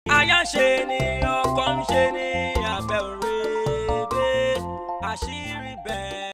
Aya ń ṣe ni ọkọ ń ṣe ni abẹ́ òrèbé àṣírí bẹ́ẹ̀.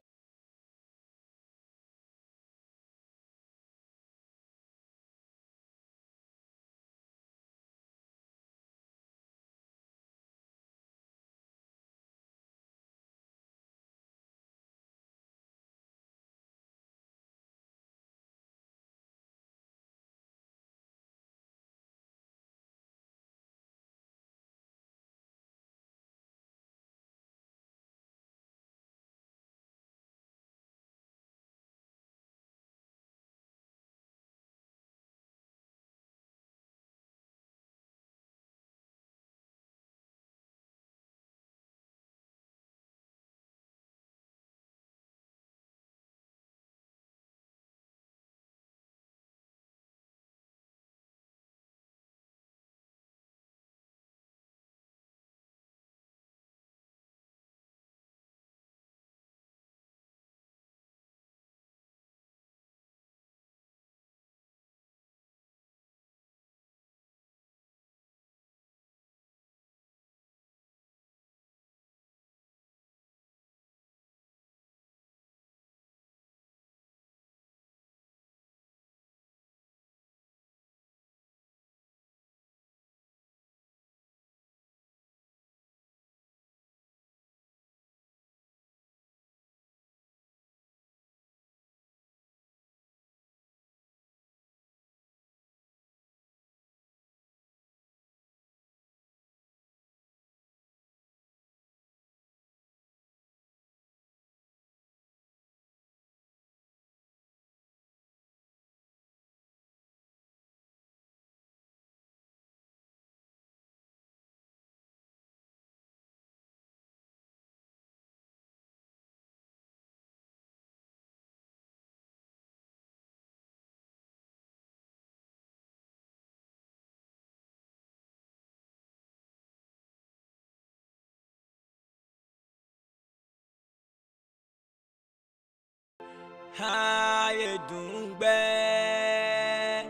Ayé dùn gbẹ́,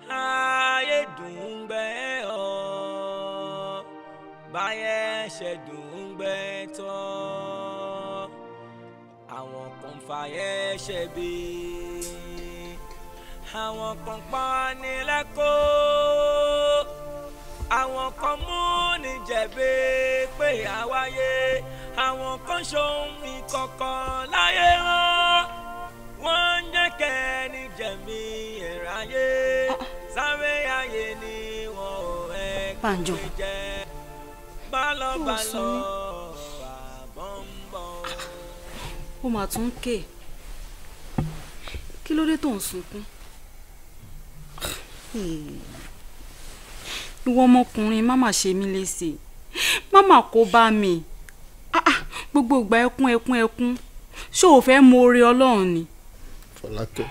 ayé dùn gbẹ́ ọ́, báyẹn ṣe dùn gbẹ́ tọ́, àwọn kan fàyẹ́ ṣe bí, àwọn kan pa ní lẹ́kọ̀ọ́, àwọn kan mú ní jẹ̀bi pé àwáyé, àwọn kan ṣohun ìkọ̀kọ̀ láyé wọn, wọ́n ń jẹ́ kẹ́ni jẹ̀mí ẹ̀ráyé, sáré ayé ni wọ́n ò ẹ̀ Bánjọ. jẹ́ bálọ̀bálọ̀ àbọ̀ ń bọ̀. Ó mà tún ń ké. Kí ló dé tó ń sunkún? Ìwọ ọmọkùnrin má mà ṣe mí léṣe, má mà kó bá mi. Gbogbo ìgbà ẹkún ẹkún ẹkún, ṣé o fẹ́ mọ oore Ọlọ́run ni? Fọlákẹ́,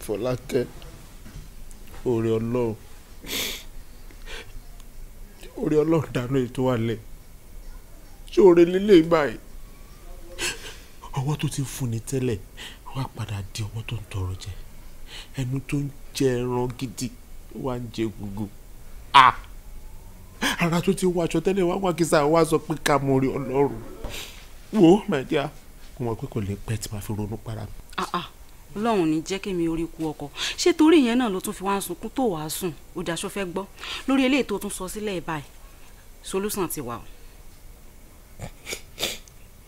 Fọlákẹ́, oore Ọlọ́run, oore Ọlọ́run dáná ètò wà lẹ̀, ṣé oore lílé báyìí? Ọwọ́ tó ti ń fúnni tẹ́lẹ̀ wá padà di ọwọ́ tó ń tọrọ jẹ, ẹnu tó ń jẹ ẹran gidi wá ń jẹ gbogbo. Ara tó ti wọ aṣọ tẹ́lẹ̀ wá wá kí sáà wá sọ pé ká mọ oore Ọlọ́run. Wo my dear, mo mọ̀ pé kò lè pẹ́ tí màá fi ronú para mi. Ọlọ́run ní jẹ́ kémi orí ku ọkọ. Ṣé torí ìyẹn náà ló tún fi wá ń sunkún tó wàá sùn? Ó daṣọ fẹ́ gbọ́ lórí eléyìí tó tún sọ sílẹ̀ báyìí, solution ti wà o.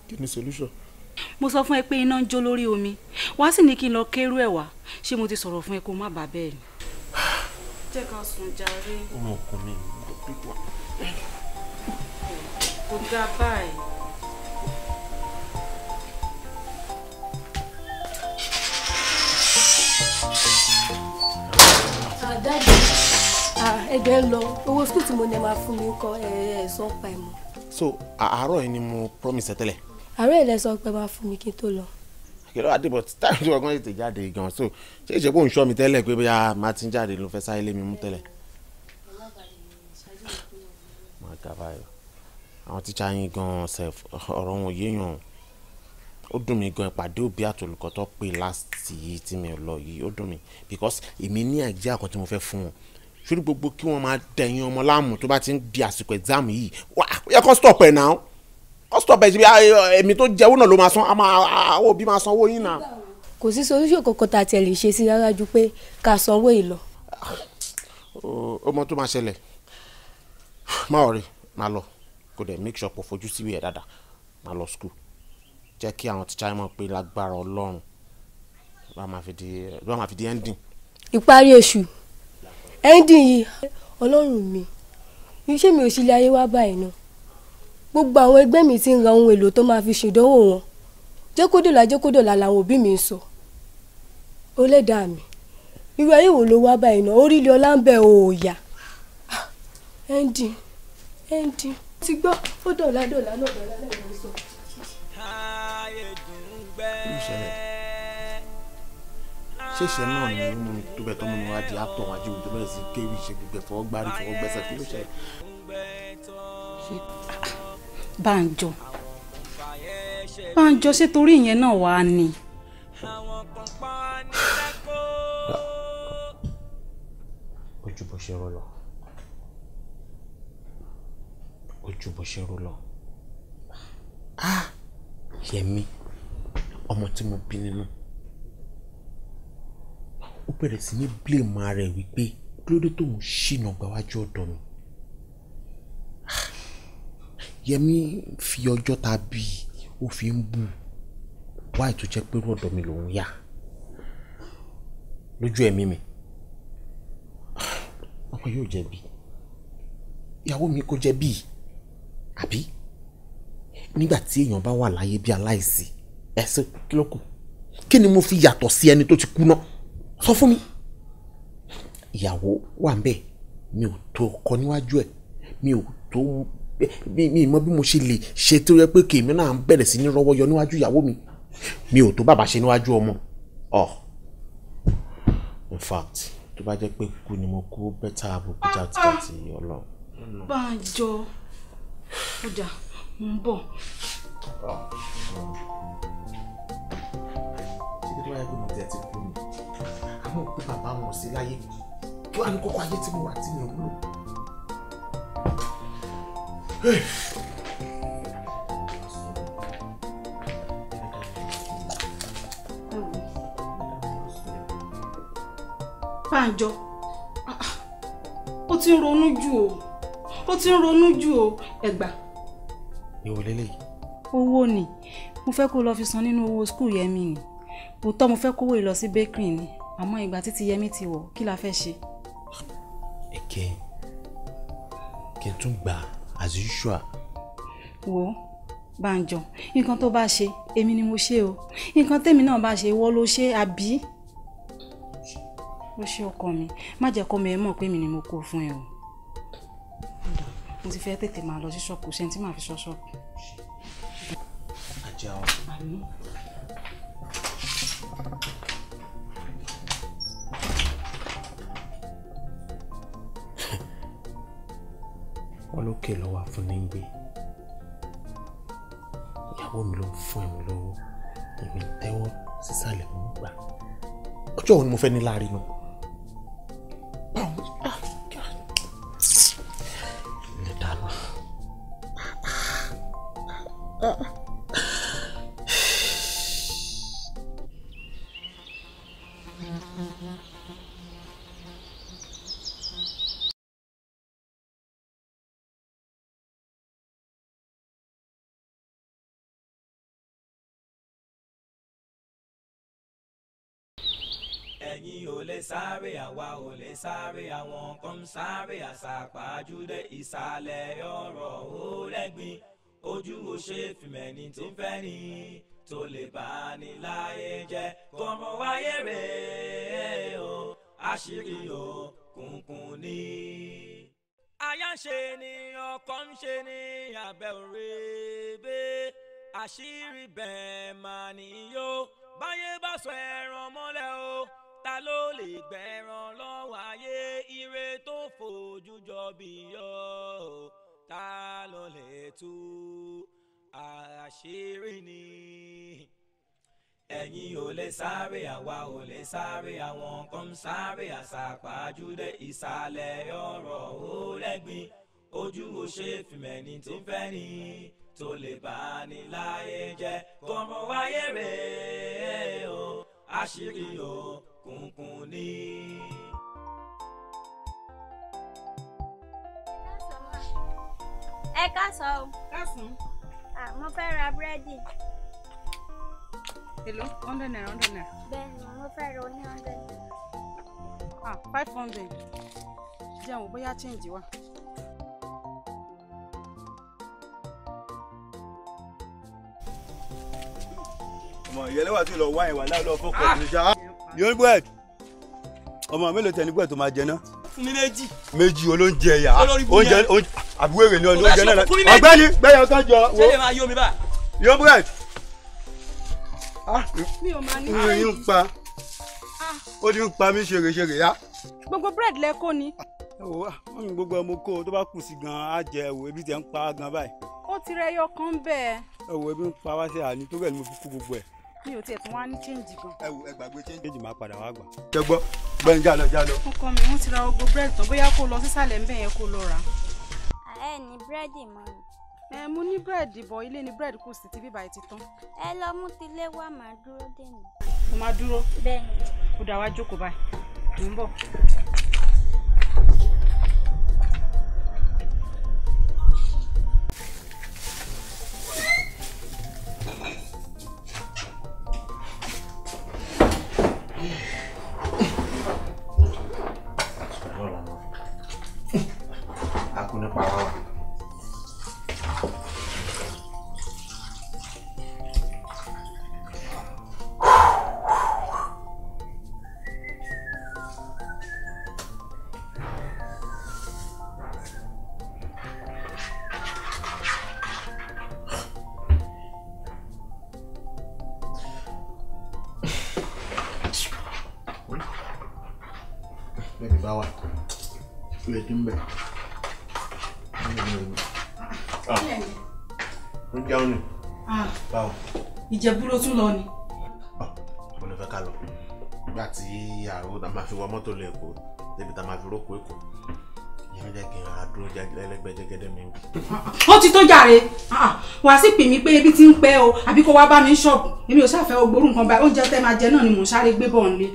Kí ni solution? Mo sọ fún ẹ pé iná ń jó lórí omi, wàá sì ní kí n lọ kérú ẹ̀ wá. Ṣé mo ti sọ̀rọ̀ fún ẹ kó má bàa bẹ́ẹ̀ ni? Jẹ́ ká sùn jàre. Ọmọkùnrin mi wà. Kò dáa báyìí. Daddy, ẹgbẹ́ ń lọ owó skul tí mo ní máa fún mi kọ ẹ ẹ sọ pa ẹ mọ́. So àárọ̀ yìí ni mo promise ẹ tẹ́lẹ̀. Àárọ̀ ẹ̀ lẹ sọ pé máa fún mi kí n tó lọ. Kí ló wá dé, but time tí wọ́n kàn tètè jáde gan, so ṣé ìṣe pé òun ṣọ́ mi tẹ́lẹ̀ pé bóyá Martin jáde ló fẹ́ sáré lé mi mú tẹ́lẹ̀. Máa ga báyọ̀ àwọn tíṣà yín gan sef, ọ̀rọ̀ wọn yéèyàn ó dùn mí gan. Ìpàdé òbí àtolùkọ́ tó pé last yìí tí mi ò lọ yìí ó dùn mí, because èmi ní idea kan tí mo fẹ́ fún wọn. Ṣé gbogbo kí wọ́n máa dẹ̀yìn ọmọ láàmú tó bá ti ń di àsìkò exam yìí, ó yẹ kó stop ẹ̀ náà. Kó stop ẹ̀ síbi èmi tó jẹ́wọ́ náà ló máa san, àwọn òbí máa sanwó yín náà. Kò sí solution kankan tá a tiẹ̀ lè ṣe sí rárá ju pé ká sanwó yìí lọ. Ó mọ tó máa ṣẹlẹ̀, má ọ̀rẹ́ má lọ, kò dẹ̀ make sure kò fojú síwèé ẹ̀ dáadáa, má lọ school, jẹ́ kí àwọn tíṣà mọ̀ pé lágbára Ọlọ́run bá máa fi di ending. Ìparí oṣù ending yìí, Ọlọ́run mi, iṣẹ́ mi ò sí ilé ayé wá báyìí náà. Gbogbo àwọn ẹgbẹ́ mi ti ń ra ohun èlò tó máa fi ṣèdánwò wọn, jẹ́kódòlà làwọn òbí mi ń sọ. Ó lẹ́dàá mi, irú ayé wo ló wá báyìí náà? Orílẹ̀ ọlá ń bẹ òòyà. Ending ti gbọ́, ó dọ̀là dọ̀là náà dọ̀là náà ló sọ. Ṣé ìṣẹ́ náà ni ó mú mi tó bẹ̀ tó mú mi wá di actor wájú mi tó bẹ̀rẹ̀ sí kéwì ṣe gbogbo ẹ̀fọ́ gbárí fọwọ́ gbẹ́sẹ̀, kí ló ṣẹlẹ̀? Bánjọ Bánjọ, ṣé torí ìyẹn náà wà á ni? Ojú bó ṣe rọ lọ, ojú bó ṣe rọ lọ. Yẹmi, ọmọ tí mo bí nínú, ó bẹ̀rẹ̀ sí ní blame ara ẹ̀ wípé kí ló dé tóun ṣìnà gbàwájú ọ̀dọ̀ mi. Yẹmi fi ọjọ́ ta bí ó fi ń bù wáì tó jẹ́ pé ọ̀dọ̀ mi lòun yà lójú ẹ̀mí mi. Ọmọ yóò jẹ̀bi, ìyàwó mi kò jẹ̀bi, àbí nígbà tí èèyàn bá wà láyé bí aláìsí ẹsẹ kí ló kù? Kí ni mo fi yàtọ̀ sí ẹni tó ti kú náà? Sọ fún mi. Ìyàwó wà ń bẹ̀, mi ò tó kọ níwájú ẹ̀, mi ò tó mi mọ bí mo ṣe lè ṣe tó yẹ pé kèmí náà ń bẹ̀rẹ̀ sí ní rọ́wọ́ yọ níwájú ìyàwó mi, mi ò tó bàbá ṣe níwájú ọmọ. In fact, tó bá jẹ́ pé kú ni mo kú, bẹ́tà àbùkù jàtijàti Ọlọ́run. Bánjọ, ọjà ń bọ̀. Ṣé kí ló wáyé pé mo tẹ̀ ti kú ni? Àmọ́ pé bàbá wọn ò sí láyé, kí wàá ní kókó ayé tí mo wà tí mi ò wúlò. Bánjọ, ó ti ń ronú jù o, ó ti ń ronú jù o, ẹgbà. Èwo leléyìí? Owó ni mo fẹ́ kó lọ fi san nínú owó skul Yẹmi ni. Òótọ́ mo fẹ́ kówó yìí lọ sí bakery ni, àmọ́ ìgbà títí Yẹmi ti wọ̀, kí la fẹ́ ṣe? Ẹ̀kẹ́ kí n tún gbà as usual. Wo Bánjọ, nǹkan tó bá ṣe èmi ni mo ṣe o, nǹkan tèmi náà bá ṣe ìwọ ló ṣe, àbí? Ó ṣe ọkọ mi, má jẹ́ kọ́ mi ẹ mọ̀ pé mi ni mo kó fún ẹ o. Mo ti fẹ́ tètè máa lọ sí ṣọ́ọ̀kù, ṣe ní tí màá fi ṣọ́ ṣọ́ọ̀kù. Ajá o. Àmín. Wọ́n lókè lọ́wọ́ àfúnni ń gbé. Ìyàwó mi ló ń fún ẹ̀mí lọ́wọ́, èmi ń tẹ́wọ́ sísàlẹ̀ mú gbà. Ọjọ́ wo ni mo fẹ́ ní láàrin náà? Báwo ni dáná? Ẹ̀yin ò lè sáré, àwa ò lè sáré, àwọn kan ń sáré àsàpàjúdé ìsàlẹ̀ ọ̀rọ̀ ó lẹ́gbin. Ojú ò ṣe fìmẹ̀ni tó ń fẹ́ ni tó lè bá ní láyé jẹ́. Kọ̀rọ̀ wáyé rèé o, àṣírí o kùnkùn ni. Aya ń ṣe ni ọkọ ń ṣe ni abẹ́ òrèbé, àṣírí bẹ́ẹ̀ mà níyó. Báyé bá sọ ẹran mọ́lẹ̀ o, ta ló lè gbẹ̀ràn lọ́wọ́ ayé? Ire tó fojú jọ bí yọ, ta ló lè tú? Àṣírí ni. Ẹ̀yin ò lè sáré, àwa ò lè sáré, àwọn kan ń sáré àsàpàjúdé. Ìsàlẹ̀ ọ̀rọ̀ ó lẹ́gbin, ojú ò ṣe fìmẹ̀ni tó ń fẹ́ ni tó lè bá ní láyé jẹ́. Kọ̀rọ̀ wáyé rèé o, àṣírí o kùnkùn ní. Ẹ káàsán o. Káàsán. Mo fẹ́ ra búrẹ́dì. Èló? 100 naira, 100 naira. Bẹ́ẹ̀ni, mo fẹ́ ra oní 100 naira. 500. Jẹun bóyá change wà. Ọmọ ìyẹlẹ́wà tí lọ wá ìwà náà lọ fọkàn ní sá. Yóò ní búrẹ́dì. Ọmọ mélòó tẹ ní búrẹ́dì tó máa jẹ náà? Fún mi méjì. Méjì olóúnjẹ yà. Oúnjẹ àbúrò ni oúnjẹ náà. Ọ̀gbẹ́ni gbẹ́yọ̀ kan jọ. Ṣé lè máa yó mi báyìí? Yóò búrẹ́dì. Mi ò máa ní búrẹ́dì. Ń pa. Ó ti ń pa mí ṣèrèṣèrè yá. Gbogbo búrẹ́dì lẹ kó ni. Ẹ wò wọ́n mi gbogbo ọmọ kó o tó bá kù sí gan-an á jẹ ẹ̀wò ebi tẹ̀ ń pa gan báyìí. Ó ti rẹ ẹyọ kan bẹ́ẹ̀. Ẹ wò ebi ń pa wá sí àní tó bẹ́ẹ̀ ni mo fi kú gbogbo ẹ̀. Mi ò tiẹ̀ tún wá ní change gan. Ẹ wò ẹ gbàgbé change máa padà wá gbà. Ṣé gbọ́ gbẹ́ni jálọ jálọ. Ọkọ mi wọ́n ti ra gbogbo búrẹ́dì tán, bóyá kó lọ sísàlẹ̀ ńbẹ̀ yẹn kó lọ rà. Ẹ ní búrẹ́dì mọ́ ni. Ẹ mo ní búrẹ́dì bọ̀, ilé ní búrẹ́dì kù sí ti bíbá ẹ ti tán. Ẹ lọ mú tilé wá, màá dúró dè mí. Mo máa dúró. Bẹ́ẹ̀ni. Ó dà wá jókòó báyìí. Mò ń bọ̀. Bẹ́ẹ̀ni bá wà, ó yẹ kí n bẹ̀. Ó jẹun ni. Báwo? Ìjẹ̀bú ló tún lọ ni. Mo lè fẹ́ ká lọ. Nígbà tí àrùn tá máa fi wọ mọ́tò lọ Èkó, débi tá máa fi rókò Èkó. Ìyẹn jẹ́ kí n ra dúró lẹ́lẹ́gbẹ́ jẹ́gẹ́dẹ́ mi. Ó ti tó jàre. Wà á sì pè mí pé ebi ti ń pẹ́ o, àbí kó wá bá mi ṣọ́ọ̀bù. Èmi ò ṣàfẹ́ ògbórùn kan báyìí. Oúnjẹ tẹ́ máa jẹ náà ni mò ń sáré gbé bọ̀ nílé.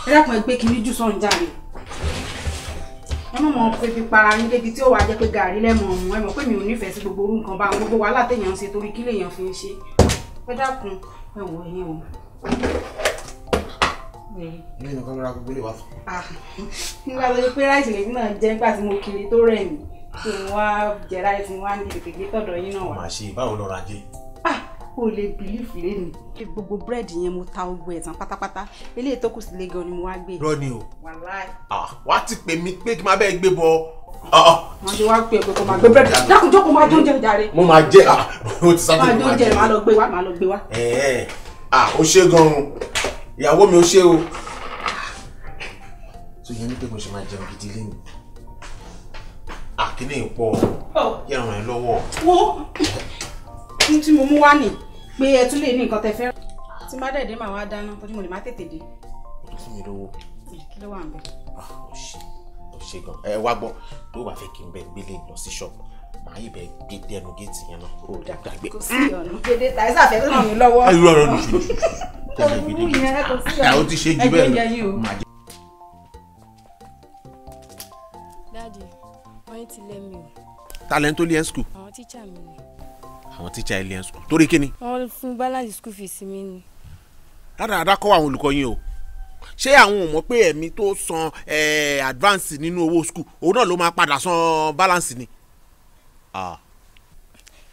Ẹ dákun ẹ gbé kinní jù sọ̀n jàre. Ẹ mọ̀ mọ̀ pé fi para yín débi tí ó wàá jẹ́ pé gàrí lẹ́mọ̀ ọ̀hún. Ẹ mọ̀ pé mi ò nífẹ̀ẹ́ sí gbogbo orú nǹkan bá gbogbo wàhálà téèyàn ń ṣe torí kí lèèyàn fi ń ṣe. Ẹ dákun ẹ wò ẹ̀yin o. Ní nǹkan lọ́ra gbogbo lè wá fún. Nígbà tó ṣe pé ráìsì lèmi náà jẹ nígbà tí mo kiri tó rẹ̀ mí tó mo wá jẹ ráìsì mo wá ní tètè gbé tọ̀dọ̀ yín náà wá. Màá ṣe báwo lọ́ra ajé. O lè bìlífù lẹ́nu. Gbogbo búrẹ́dì yẹn mo ta gbogbo ẹ̀ tán pátápátá. Eléyìí tó kù sílé gan ni mo wá gbé. Rọ́ ni o. Wàláì. Wá ti pè mí pé kí n máa bẹ́ẹ̀ gbé bọ. Wọ́n ti wá pè é pé kó máa gbé búrẹ́dì. Dákun jókòó máa jóúnjẹ jàre. Mo máa jẹ o ti sábẹ́ máa jóúnjẹ, máa lọ gbé wá, máa lọ gbé wá. O ṣe gan-an ìyàwó mi, o ṣe o. Tó yẹn ní pé mo ṣe máa jẹun gidi lẹ́nu. Àkíní ìpọ̀ kí ẹ ràn ẹ́ lọ́wọ́. Wo ohun tí mo mú wá nì pé ẹ tún lè ní nǹkan tẹ́ fẹ́. Tí má dẹ̀ dé màá wá dáná torí mo lè má tètè dé. O tún fún mi lówó. Kí ló wà ń bẹ̀? Ó ṣe gan. Ẹ wá gbọ́, tó bá fẹ́ kí n bẹ gbélé lọ sí ṣọ́ọ̀bù, màá yìí bẹ gbé dẹnu géètì yẹn náà. Ó dà gbàgbé. Kò sí ọ̀nà. Gbèdé tàìsà fẹ́ ràn mí lọ́wọ́. Ayé ọ̀rọ̀ nù ṣe tẹ̀lé gbèdé. Ó ti ṣe jù bẹ́ẹ̀ lọ. Dáàdì, wọ́n ti lé mi o. Talent tó lé ẹ́ school. Àwọn tíṣà mi ni. Àwọn tíṣà ẹ lé ẹ́ school. Torí kíni? Wọ́n fún balance school fees mi ni. Dáadáa kọ́ àwọn olùkọ́ yín o. Ṣé àwọn ò mọ̀ pé ẹ̀mí tó san advance nínú owó school òun náà ló máa padà san balance ni?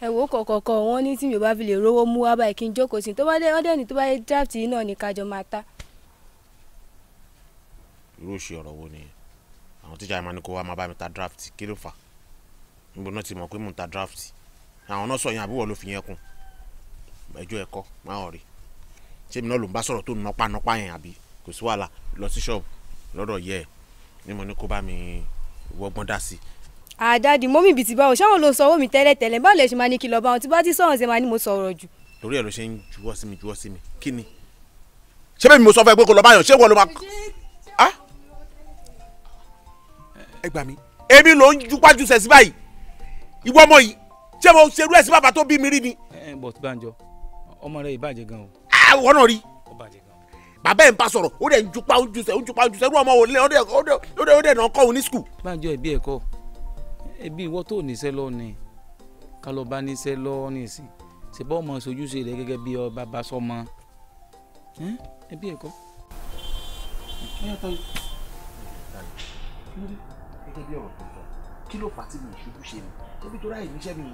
Ẹ wò kọ̀kọ̀kọ̀ wọ́n ní tí mi ò bá fi lè rówó mú wá báyìí kí n jókòó sí i tó bá dé ọdẹ ní tó bá yẹ draft yìí náà ní kájọ máa ta. Irú òṣì ọ̀rọ̀ wo nìyẹn? Àwọn tíṣà yẹn máa ní kó wá máa bá mi ta draft, kí ló fà á? Níbo náà ti mọ̀ pé mò ń ta draft? Àwọn náà sọ yẹn àbúrò ló fi yẹn kún. Ẹjọ́ ẹ̀kọ́ máa rí. Ṣé mi náà ló ń bá sọ̀rọ̀ tó nọpa nọpa yẹn àbí? Kò sí wàhálà, lọ sí ṣọ́ọ̀bù lọ́dọ̀ yẹ ẹ̀ ní mo ní kó bá mi wọ́gbọ́n dá sí i. Àdàdì mọ́mì bìtì báwo ṣáwọn ló sanwó mi tẹ́lẹ̀ tẹ́lẹ̀ báwo lè ṣe máa ní kí lọ bá wọn tí bá ti sọ̀rọ̀ ṣe máa ní mo sọ̀rọ̀ jù. Torí ẹ̀ ló ṣe ń juwọ́ sí mi juwọ́ sí mi kí ni Ṣé bẹ́ẹ̀ mi mo sọ fún ẹ pé kó lọ báyọ̀, ṣé wọ́n ló máa. Ẹ gbà mí, èmi ló ń jupájú sẹ̀ sí báyìí. Ìwọ ọmọ yìí, ṣé mo ṣerú ẹ̀ sí bàbá tó bí mi rí ni. Ẹ bọ̀ tí Bánjọ, ọmọ rẹ ìbàjẹ́ gan o. Àwọn náà rí. Ó bàjẹ́ gan. Bàbá ẹ̀ ń bá sọ̀rọ̀, ó dẹ̀ ń jupá ó ń jusẹ̀, ó ń jupá ó ń jusẹ̀, irú ọmọ wo lé, ó dẹ̀ náà kọ́ òun ní skul. Bánjọ ẹbí ẹ̀kọ́, ẹbí ìwọ tó níṣẹ́ lọ ni, ká lọ bá níṣẹ́ lọ nísìn, ṣe bọ́ ọmọ sojúṣe rẹ gẹ́gẹ́ bí bàbá sọmọ, ẹbí ẹ̀kọ́. Gẹ́gẹ́ bí ọ̀rọ̀ tó sọ, kí ló fà á tí mi ìṣubú ṣe mi? Ṣébi tó ráyè níṣẹ́ mi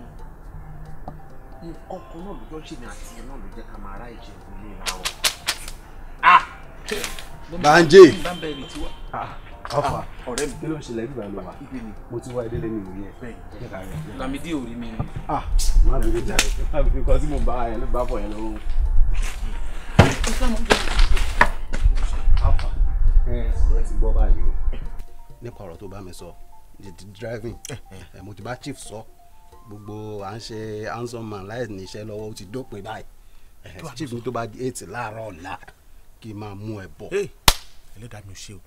nǹkan kan náà ló jọ ṣe mi àti ẹ̀ náà ló jẹ́ ká máa ráyè ṣe ìgbélé ra ọ̀. Bánjé ọfà ọ̀rẹ́ mi kí ló ń ṣẹlẹ̀ bí bàálù wa mo ti wá ìdílé mi nìyẹn. Lámídì ò rí mi ni. Má bèrè jàre, má bèrè kọ́ tí mo bá yẹn ló bá bọ̀ yẹn lọ́wọ́. Alpha ọ̀rẹ́ ti gbọ́ báyìí o nípa ọ̀rọ̀ tó bá mi sọ the driving mo ti bá chief sọ gbogbo à ń ṣe handsome man láì níṣẹ́ lọ́wọ́ ó ti dópin báyìí. Chief ní tó bá di 8 láàárọ̀ ọ̀la kí n máa mú ẹ bọ̀. Ẹlẹ́dàá mi ò ṣe o,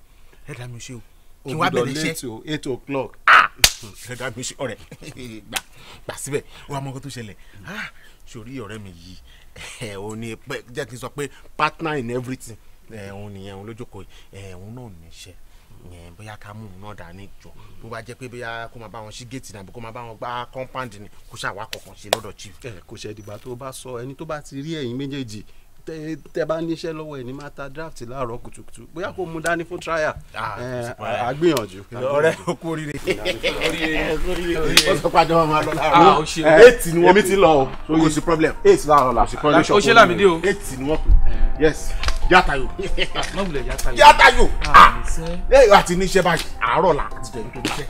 ẹlẹ́dàá mi ò ṣe o, kí n wá bẹ̀rẹ̀ iṣẹ́ 8 o'clock. Ẹlẹ́dàá mi ò ṣe ọ̀rẹ́ gbà síbẹ̀ wàá mọ nǹkan tó ṣẹlẹ̀. Sórí ọ̀rẹ́ mi yìí òun ni jẹ́ kí n sọ pé partner in everything, òun nìyẹn, òun lójókòó, òun náà níṣẹ́ bóyá ká mú un náà dání jọ, bó bá jẹ́ pé bóyá kó máa bá wọn ṣí géètì nàbí kó máa bá wọn gbá compound ni, kó ṣàwá kọ̀ọ̀kan ṣe lọ́dọ̀ chief. Kò ṣe dìgbà tó bá sọ ẹni tó bá ti rí ẹ̀yin méjèèjì tẹ bá níṣẹ́ lọ́wọ́ ẹ̀ ní máa ta draft láàárọ̀ kùtùkùtù, bóyá kó mú dání fún trial. Àgbìyànjú. Ọ̀rẹ́ ó kú oríire, ó sọ pé àjọ máa lọ láàárọ̀. 8 ni wọ́n èmi ti lọ o, kò sí problem. 8 láàárọ̀ la. Ó ṣe Lámídì o. 8 ni wọ́n pè. Yes, Yàtayò. Yàtayò. Yàtayò. Àti níṣẹ́ báyìí àárọ̀ là àti jẹ̀ nítorí iṣẹ́.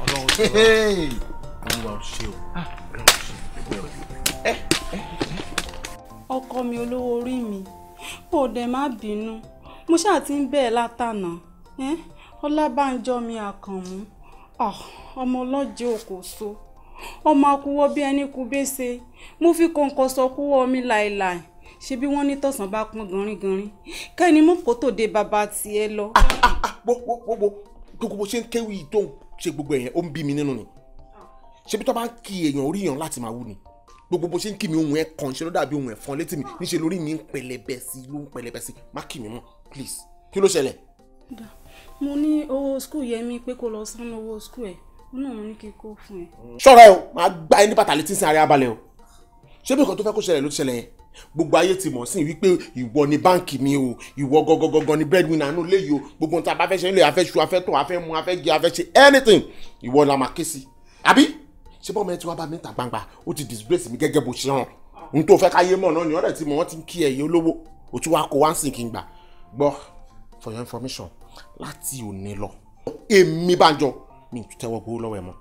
Olúwa ò ṣe o. Ọkọ mi olówó orí mi, ò dẹ̀ má bínú, mo ṣáà ti ń bẹ̀ ẹ́ látànà. Ọlábánjọ mi Àkànmú, ọmọ ọlọ́jẹ́ òkòso, ọmọ akúwọ́ bí ẹni kú bése, mo fi kọ̀ǹkọ̀ sọ kúwọ́ mi láìláì. Ṣe bí wọ́n ní tọ̀sán bá pọ́n gánrígánrí kẹ́ni mú kó tòde bàbá tiẹ̀ lọ. Gbogbo bó ṣe ń kéwì tó ń ṣe gbogbo ẹ̀yẹn ó ń bí mi nínú ni. Ṣebí tó bá ń kí èèyàn orí èèyàn láti máa wú ni. Gbogbo bó ṣe ń kí mi ohun ẹ̀ kàn ṣe ló dàbí ohun ẹ̀fọn létí mi níṣẹ́ lórí mi ń pẹlẹbẹ sí ló ń pẹlẹbẹ sí. Má kí mi mọ́ please. Kí ló ṣẹlẹ̀? Mo ní owó skul Yẹmí pé kó lọ san owó skul ẹ̀, ó náà mo ní kí n kó fún ẹ. Ṣọ́ra ẹ o, máa gba ẹni bàtà létí sí ara abalẹ̀ o. Ṣé bí nǹkan tó fẹ́ kó ṣẹlẹ̀ ló ti ṣẹlẹ̀ yẹn? Gbogbo ayé ti mọ̀ sí wípé ìwọ ni báǹkì mi o, ìwọ gọgọgọgọ ni breadwinner nínú ilé yìí o. Gbogbo ohun tí a bá fẹ́ ṣe nílé, a fẹ́ ṣu, a fẹ́ tọ̀, a fẹ́ mu, a fẹ́ jẹ, a fẹ́ ṣe anything, ìwọ la máa ké sí. Àbí ṣé bọ́ọ̀mù ẹ ti wá bá mi ta gbangba, ó ti disgrace mi gẹ́gẹ́ bó ṣe hàn. Ohun tó fẹ́ káyé mọ̀ náà ni ọ̀rẹ́ tí mo wọ́n ti ń kí ẹ̀yẹ olówó, o tún wá kó wá ń sìn kí n gbà. Gbọ́, for your information, láti òní lọ, èmi Bánjọ mi tún tẹ́wọ́ gbowó lọ́wọ́ ẹ mọ́.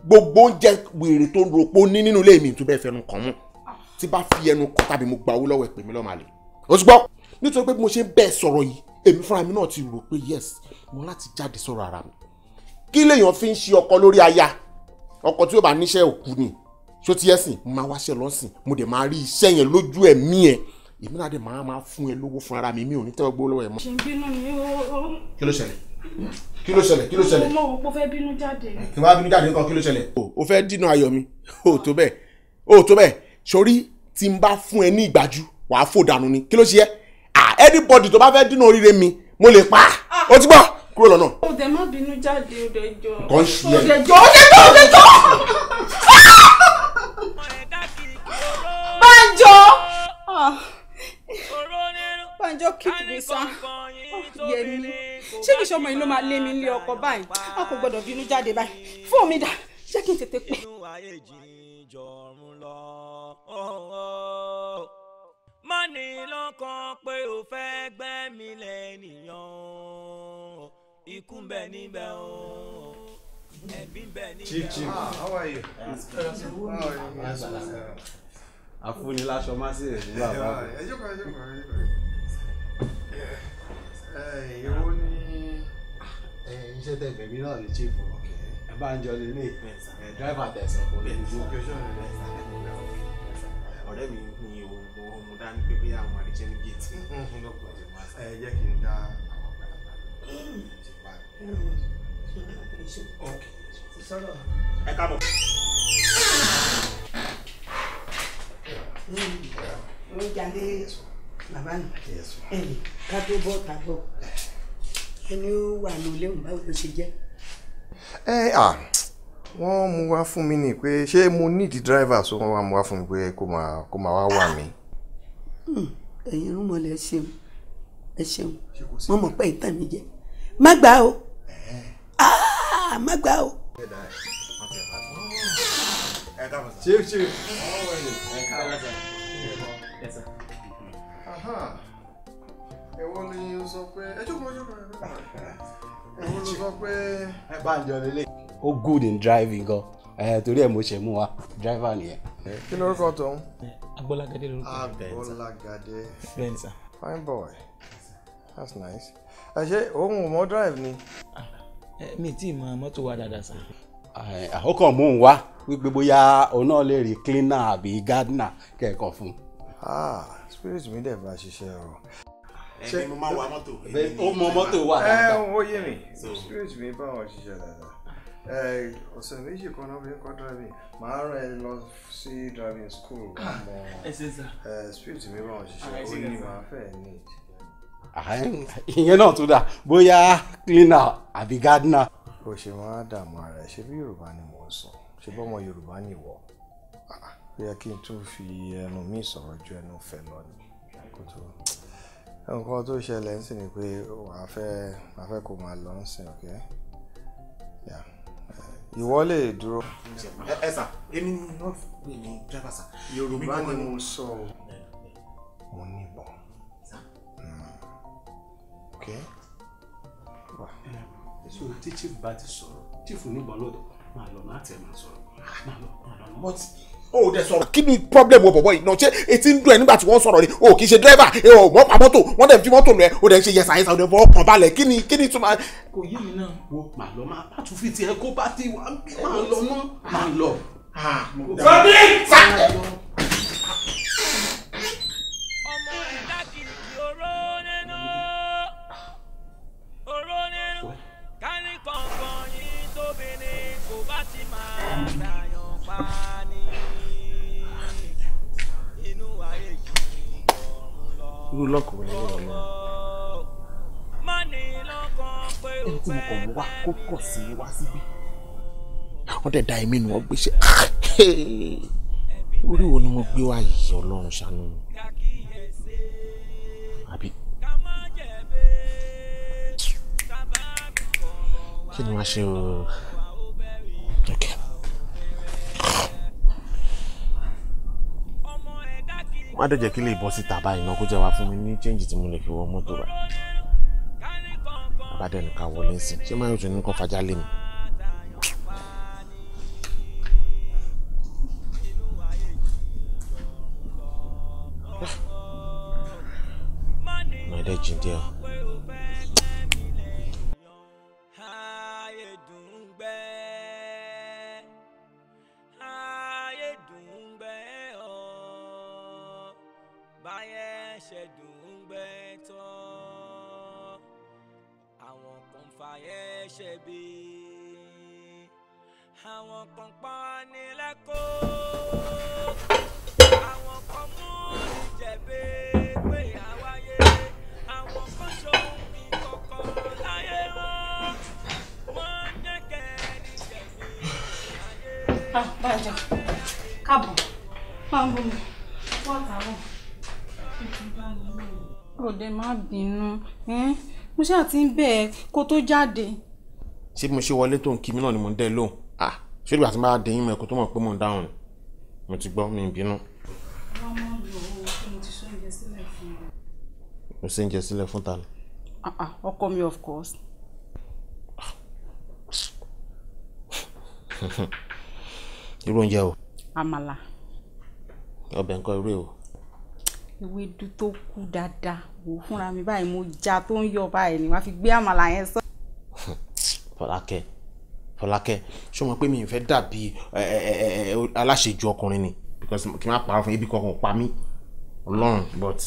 Gbogbo oúnjẹ wèrè tó ń ropó ní nínú ilé mi tún bẹ́ẹ̀ fẹnu kàn mọ́. Tí bá fi ẹnu kọ tàbí mo gba owó lọ́wọ́ ẹ pè mí lọ́mọ àlè. O ti gbọ́, nítorí pé bí mo ṣe ń bẹ́ẹ̀ sọ̀rọ̀ yìí, èmi fúnra mi náà ti rò pé yes, mo láti jáde sọ̀rọ̀ ara mi. Kí lèèyàn fi ń ṣe ọkọ lórí aya? Ọkọ tí ó bá níṣẹ́ òkú ni. Ṣó ti yẹ sìn, mo máa wáṣẹ́ lọ́sìn, mo dẹ̀ máa rí iṣẹ́ yẹn lójú ẹ̀mí ẹ̀. Èmi náà dẹ̀ máa fún ẹ lówó fún ara mi, mi ò ní tẹ́wọ́ gbowó lọ́wọ́ ẹ mọ́. Ṣé ń bínú ni o? Kí ló ṣẹlẹ̀? Kí ló ṣẹlẹ̀? Kí ló ṣẹlẹ̀? Mo rò pé ó fẹ́ bínú jáde. Kí wàá bínú jáde nǹkan, kí ló ṣẹlẹ̀? O fẹ́ dínà ayọ̀ mi, o tó bẹ́ẹ̀, o tó bẹ́ẹ̀. Sórí tí n bá fún ẹ ní ìgbájú, wàá fò dànù ni. Kí ló ṣe ẹ́? Anybody tó bá fẹ́ dínà oríire mi, mo lè pa. O ti gbọ́? Kúrò lọ́nà. O dẹ̀ má bínú jáde, o dẹ̀ jọ. Kàn ṣí ẹ. O dẹ̀ jọ, o dẹ̀ jọ, o dẹ̀ jọ. Bánjọ! Bánjọ keep mi sá. Yẹmi, ṣé kìí ṣe ọmọ yìí ló máa lé mi nílé ọkọ báyìí? A kò gbọdọ̀ bínú jáde báyìí. Fóònù mi dà, ṣé kí n tètè pè? Má ní lọ́kàn pé o fẹ́ gbẹ́mí lẹ́nìyàn, ikú ń bẹ níbẹ̀ o, ẹ̀bí ń bẹ níbẹ̀ o. Chief, chief, how are you? Afúniláṣọ má sì rẹ̀ ní bàbá. Ẹ jókòó, ẹ jókòó, ẹ jókòó. Èwo ni iṣẹ́ tẹ̀ bẹ̀mí náà ní chief o. Ẹ bá ń jọ lélẹ̀, dráìvà tẹ̀sán kò lè gbó. Ọ̀rẹ́ mi ni òun mo dání pé bí àwọn àríṣẹ́ ní géètì. Ẹ jẹ́ kí n dá àwọn àgbàlagbà lọ. Ẹ káàbọ̀. Ó jalè bàbá mi ẹnì ká tó bọ́ ta bọ̀ ẹni ó wà ní ilé òun báwo ló ṣe jẹ́. Ẹ à wọ́n mú wá fún mi ni pé ṣé mo need driver, so wọ́n wá mú wá fún mi pé kó máa wá wà mí. Ẹ̀yin rúmọlẹ̀, ẹ ṣeun, ẹ ṣeun. Wọ́n mọ̀ pé ìtàn mi jẹ, má gbà o, má gbà o. Chief, chief. Èwo ni o sọ pé ẹ jókòó, jókòó? Èwo ló sọ pé. Bánjọ lélẹ̀. Ó good in driving gan, torí ẹ̀ mo ṣe mú wa, driver nìyẹn. Kí lórúkọ tòun? Agbọ́lágadé lórúkọ. Agbọ́lágadé. Bẹ́ẹ̀ni sà. Fine boy, that's nice. Ẹ ṣe òun ò mọ drive ni? Mi tí mọ mọ́tò wa dáadáa sà. Ó kàn mú un wá wípé bóyá òun náà lè rí cleaner àbí gardener kẹ̀kọ́ fún un. Ah, spirit mi dẹ̀ bá ṣiṣẹ́ o. Ẹni mo máa wa mọ́tò. Ó mọ mọ́tò wà dáadáa. Ẹ ó yé mi, spirit mi bá wọn ṣiṣẹ́ dáadáa. Ọ̀sẹ̀ 2 kan náà fi ń kọ́ driving, màá rán ẹ lọ sí driving school. Ẹ ṣe sà. Spirit mi bá wọn ṣiṣẹ́, ó ní màá fẹ́ need. Ìyẹn náà tún dà, bóyá cleaner àbí gardener. Bó ṣe máa dààmú ara ẹ, ṣe bí Yorùbá ni mò ń sọ, ṣe bọ́mọ Yorùbá ni ìwọ, ó yẹ kí n tún fi ẹnu mi sọ̀rọ̀ ju ẹnu fẹ́ lọ ni. Kó tó nǹkan tó ṣẹlẹ̀ ń sìn ni pé wàá fẹ́ kó máa lọ ń sìn, ok? Ìwọ lè dúró. Ẹ sà, èmi ni wọ́n pè ní driver sà. Yorùbá ni mo sọ o. Mo ní ìbọn. Ok. So tí chief bá ti sọ̀rọ̀, chief níbọn lọ́dọ̀, máa lọ, máa tẹ̀, máa sọ̀rọ̀, máa lọ, máa lọ. But o ò dẹ̀ sọ̀rọ̀, kí ni problem wo bọ̀bọ̀ yìí náà? Ṣé etí ń dùn ẹ nígbà tí wọ́n sọ̀rọ̀ ni? O kì í ṣe driver, ẹ ò mọ̀ pa mọ́tò, wọ́n dẹ̀ fi mọ́tò lọ ẹ, o dẹ̀ ń ṣe yẹsà yẹsà, o dẹ̀ fọwọ́ kàn balẹ̀. Kí ni túmọ̀. Kò yé mi náà. Wo, máa lọ, máa bá tún fi tiẹ̀ kó bá ti wá, máa lọ mọ́, máa lọ. Sọ́dí sá. Ọmọ ẹ̀dá kìkì oró nínú, oró nínú, kárí kọ̀ọ̀kan yìí tóbi ni kò bá ti máa dàyàn pa ni inú ayé yìí ọ̀run lọ. Irú lọ́kọ̀ wo lélẹ̀ wọn náà? Má ní lọ́kàn pé ó Ẹni tí mo kàn fẹ́ mú wá kó kọ̀ sí wá síbí. Wọ́n dẹ̀ da ẹ̀mí nù, wọ́n gbéṣẹ́. Orí wo ni mo gbé wá yìí? Ọlọ́run ṣàánú mi. Àbí kí ni wàá ṣe o? Ok. Wọ́n á dẹ̀ jẹ́ kí lè bọ́ síta báyìí náà, kó jẹ́ wá fún mi ní change tí mo lè fi wọ mọ́tò báyìí. Bàbá dẹ̀ nìkan wọlé ń sìn. Ṣé máa yóò tún ní kó fajá lé mi? Ọ̀nà ẹ̀dẹ̀ jìn díẹ̀ o. Ayé dùn gbẹ́, ayé dùn gbẹ́ ọ́, báyẹ̀ ṣe dùn gbẹ́ tọ́, àwọn kan fàyẹ̀ ṣe bí, àwọn kan pa ní lẹ́kọ̀ọ́, àwọn kan mú ìjẹ̀bi pé àwáyé, àwọn kan ṣòun ìkọ̀kọ̀ láyé wọn, wọ́n jẹ́ kẹ́ni jẹ̀bi ayé. Ah, Bánjọ, káàbọ̀, máa ń bomi, wọ́n àtàwọn. Òde, má bínú, mo ṣáà ti ń bẹ̀ ẹ́ kó tó jáde. Ṣé bí mo ṣe wọlé tó ń kí mi náà ni mo ń dẹ́ lóhùn? Ah, ṣé ìgbà tí n bá dé yín mọ́ ẹ̀kọ́ tó mọ̀ pé mò ń dáhùn ni? Mo ti gbọ́, mi ì bínú. Wọ́n máa ń lò ó pé mo ti ṣe oúnjẹ sílẹ̀ fún un. Mo ṣe ń jẹ sílẹ̀ fún ta ni? Ah ah, ọkọ mi, of course. Irú oúnjẹ o? Àmàlà. Ọbẹ̀ nǹkan irú o? Ewédú tó kú dáadáa, wò ó fúnra mi báyìí, mo já tó ń yọ báyìí ni wàá fi gbé àmàlà yẹn sọ. Fọlákẹ́, Fọlákẹ́, ṣé o mọ̀ pé mi ì fẹ́ dàbí aláṣejù ọkùnrin ni? Because kí n má parọ́ fún ibi kankan pa mí Ọlọ́run but.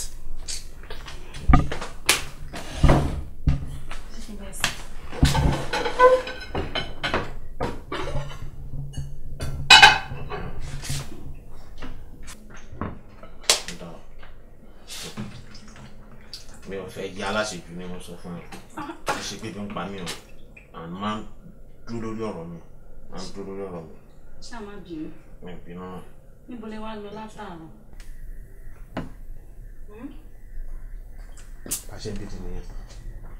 Mi ò fẹ́ yá aláṣejù ni mo sọ fún ẹ. Ẹ ṣe pé bí ń pa mí o, and máa ń dúró lórí ọ̀rọ̀ mi, máa ń dúró lórí ọ̀rọ̀ mi. Ṣá má bínú. Mi ò bínú náà. Níbo lẹ wá lọ látàárọ̀? Bá a ṣe ń dídì nìyẹn.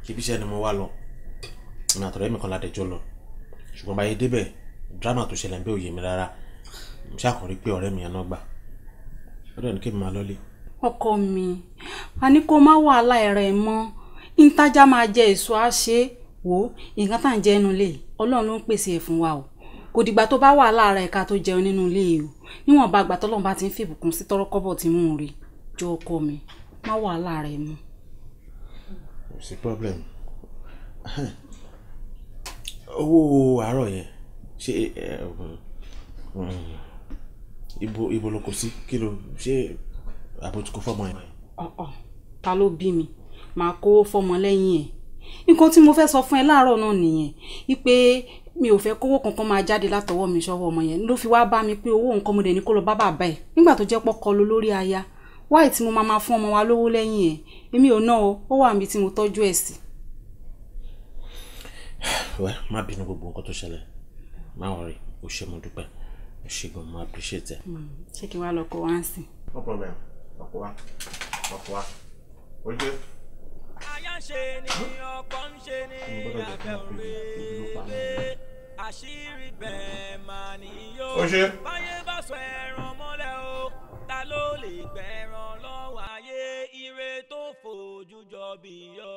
Ṣebí iṣẹ́ ni mo wá lọ. Èmi àtọ̀rẹ́ mi kan ládẹjọ́ lọ. Ṣùgbọ́n báyé débẹ̀, dírámà tó ṣẹlẹ̀ ń bẹ́ ò yé mi rárá. Mo ṣàkàn rí pé ọ̀rẹ́ mi yẹn náà gbà. Ó dẹ̀ ní kí mi máa lọ́lé. Ọkọ mi, a ní kó má wàhálà ẹ̀rẹ̀ mọ́. Ìtajà máa jẹ èso á ṣe é. Wò ó, nǹkan tá à ń jẹ nínú ilé yìí, Ọlọ́run ló ń pèsè ẹ̀ fún wa o. Kò dìgbà tó bá wàhálà ara ẹ̀ka tó jẹun nínú ilé yìí o. Níwọ̀nba àgbà tọ́lọ́run bá ti ń fìbùkún sí tọ́rọ́kọ́bọ̀ tí mò ń rí. Jọ ọkọ mi, má wàhálà rẹ̀ mọ́. Kò sí problem. Owó àárọ̀ yẹn, ṣé ibo ló kó sí? Kí ló ṣe àbójúkó fọ́mọ yẹn? Ọ̀ọ̀, ta ló bí mi? Màá kówó fọ́mọ lẹ́yìn ẹ̀. Nǹkan tí mo fẹ́ sọ fún ẹ láàárọ̀ náà nìyẹn, wípé mi ò fẹ́ kówó kankan máa jáde látọwọ́ mi sọ́wọ́ ọmọ yẹn. Ló fi wá bá mi pé owó nǹkan mo dẹ̀ ní kó lọ bá bàbá ẹ̀. Nígbà tó jẹ́ pọ́kọ lọ lórí aya, wáì tí mo máa máa fún ọmọ wa lówó lẹ́yìn ẹ̀. Èmi ò ná o, ó wà níbi tí mo tọ́jú ẹ̀ sí. Wẹ́, má bínú gbogbo nǹkan tó ṣẹlẹ̀. Má worry, o ṣé, mo dúpẹ́. O ṣé gan, mo appreciate ẹ. Ṣé kí n wá lọ kó wá ń sìn? No problem. Ọkọ wa. Ọkọ wa. Ó jẹ́. Aya ń ṣe ni ọkọ ń ṣe ni abẹ́ òrèlè àṣírí bẹ́ẹ̀ máa níyó. Ó ṣe. Báyé bá sọ ẹran mọ́lẹ̀ o, ta ló lè gbẹ̀ràn lọ́wọ́ ayé? Ire tó fojú jọ bí yọ,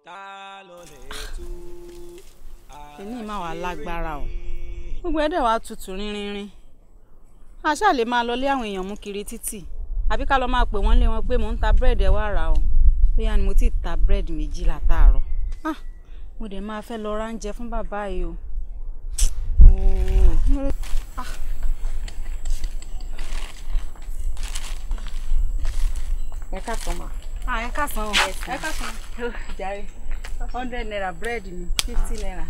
ta ló lè tú? Kíní máa wà lágbára o. Gbogbo ẹ̀dẹ̀ wa tutù rínrínrín. A ṣáà lè máa lọ lé àwọn èèyàn mú kiri títì. Àbí ká lọ máa pè wọ́n lé wọn pé mò ń ta búrẹ́dì ẹ wá rà o. Bóyá ni mo ti ta búrẹ́dì méjì látàárọ̀. Ah, mo dẹ̀ máa fẹ́ lọ ra oúnjẹ fún bàbá yìí o. Ẹ káàsán ma. Ah, ẹ káàsán o. Ẹ káàsán. Jàre, 100 naira búrẹ́dì mi, 50 naira.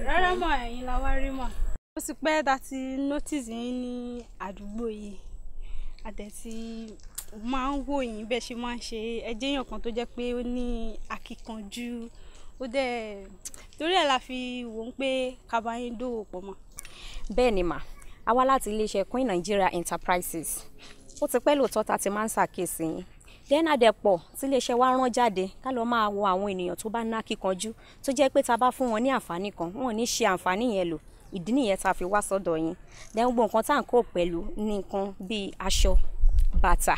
Rárá mọ̀, ẹ̀yin la wá rí mọ̀. Ó ti pẹ́ tá ti notice yín ní àdúgbò yìí. Àtẹ̀tí máa ń wò yín bẹ́ẹ̀ ṣe máa ń ṣe. Ẹ jẹ́ èèyàn kan tó jẹ́ pé ó ní akíkanjú. Ó dẹ̀ torí ẹ̀ la fi wò ó pé ká bá yín dòwò pọ̀ mọ́. Bẹ́ẹ̀ ni mà, a wá láti iléeṣẹ́ Queen Nigeria Enterprises. Ó ti pẹ́ lóòótọ́ ta ti máa ń ṣàkíyèsí yín. Then àdẹ̀pọ̀ tí iléeṣẹ́ wa rán jáde ká lọ máa wo àwọn ènìyàn tó bá ná kíkanjú tó jẹ́ pé ta bá fún wọn ní àǹfààní kan, wọn ò ní ṣe àǹfààní yẹn lò. Ìdí nìyẹn ta fi wá sọ́dọ̀ yín. Then gbogbo nǹkan tá à ń kó pẹ̀lú ní nǹkan bíi aṣọ, bàtà,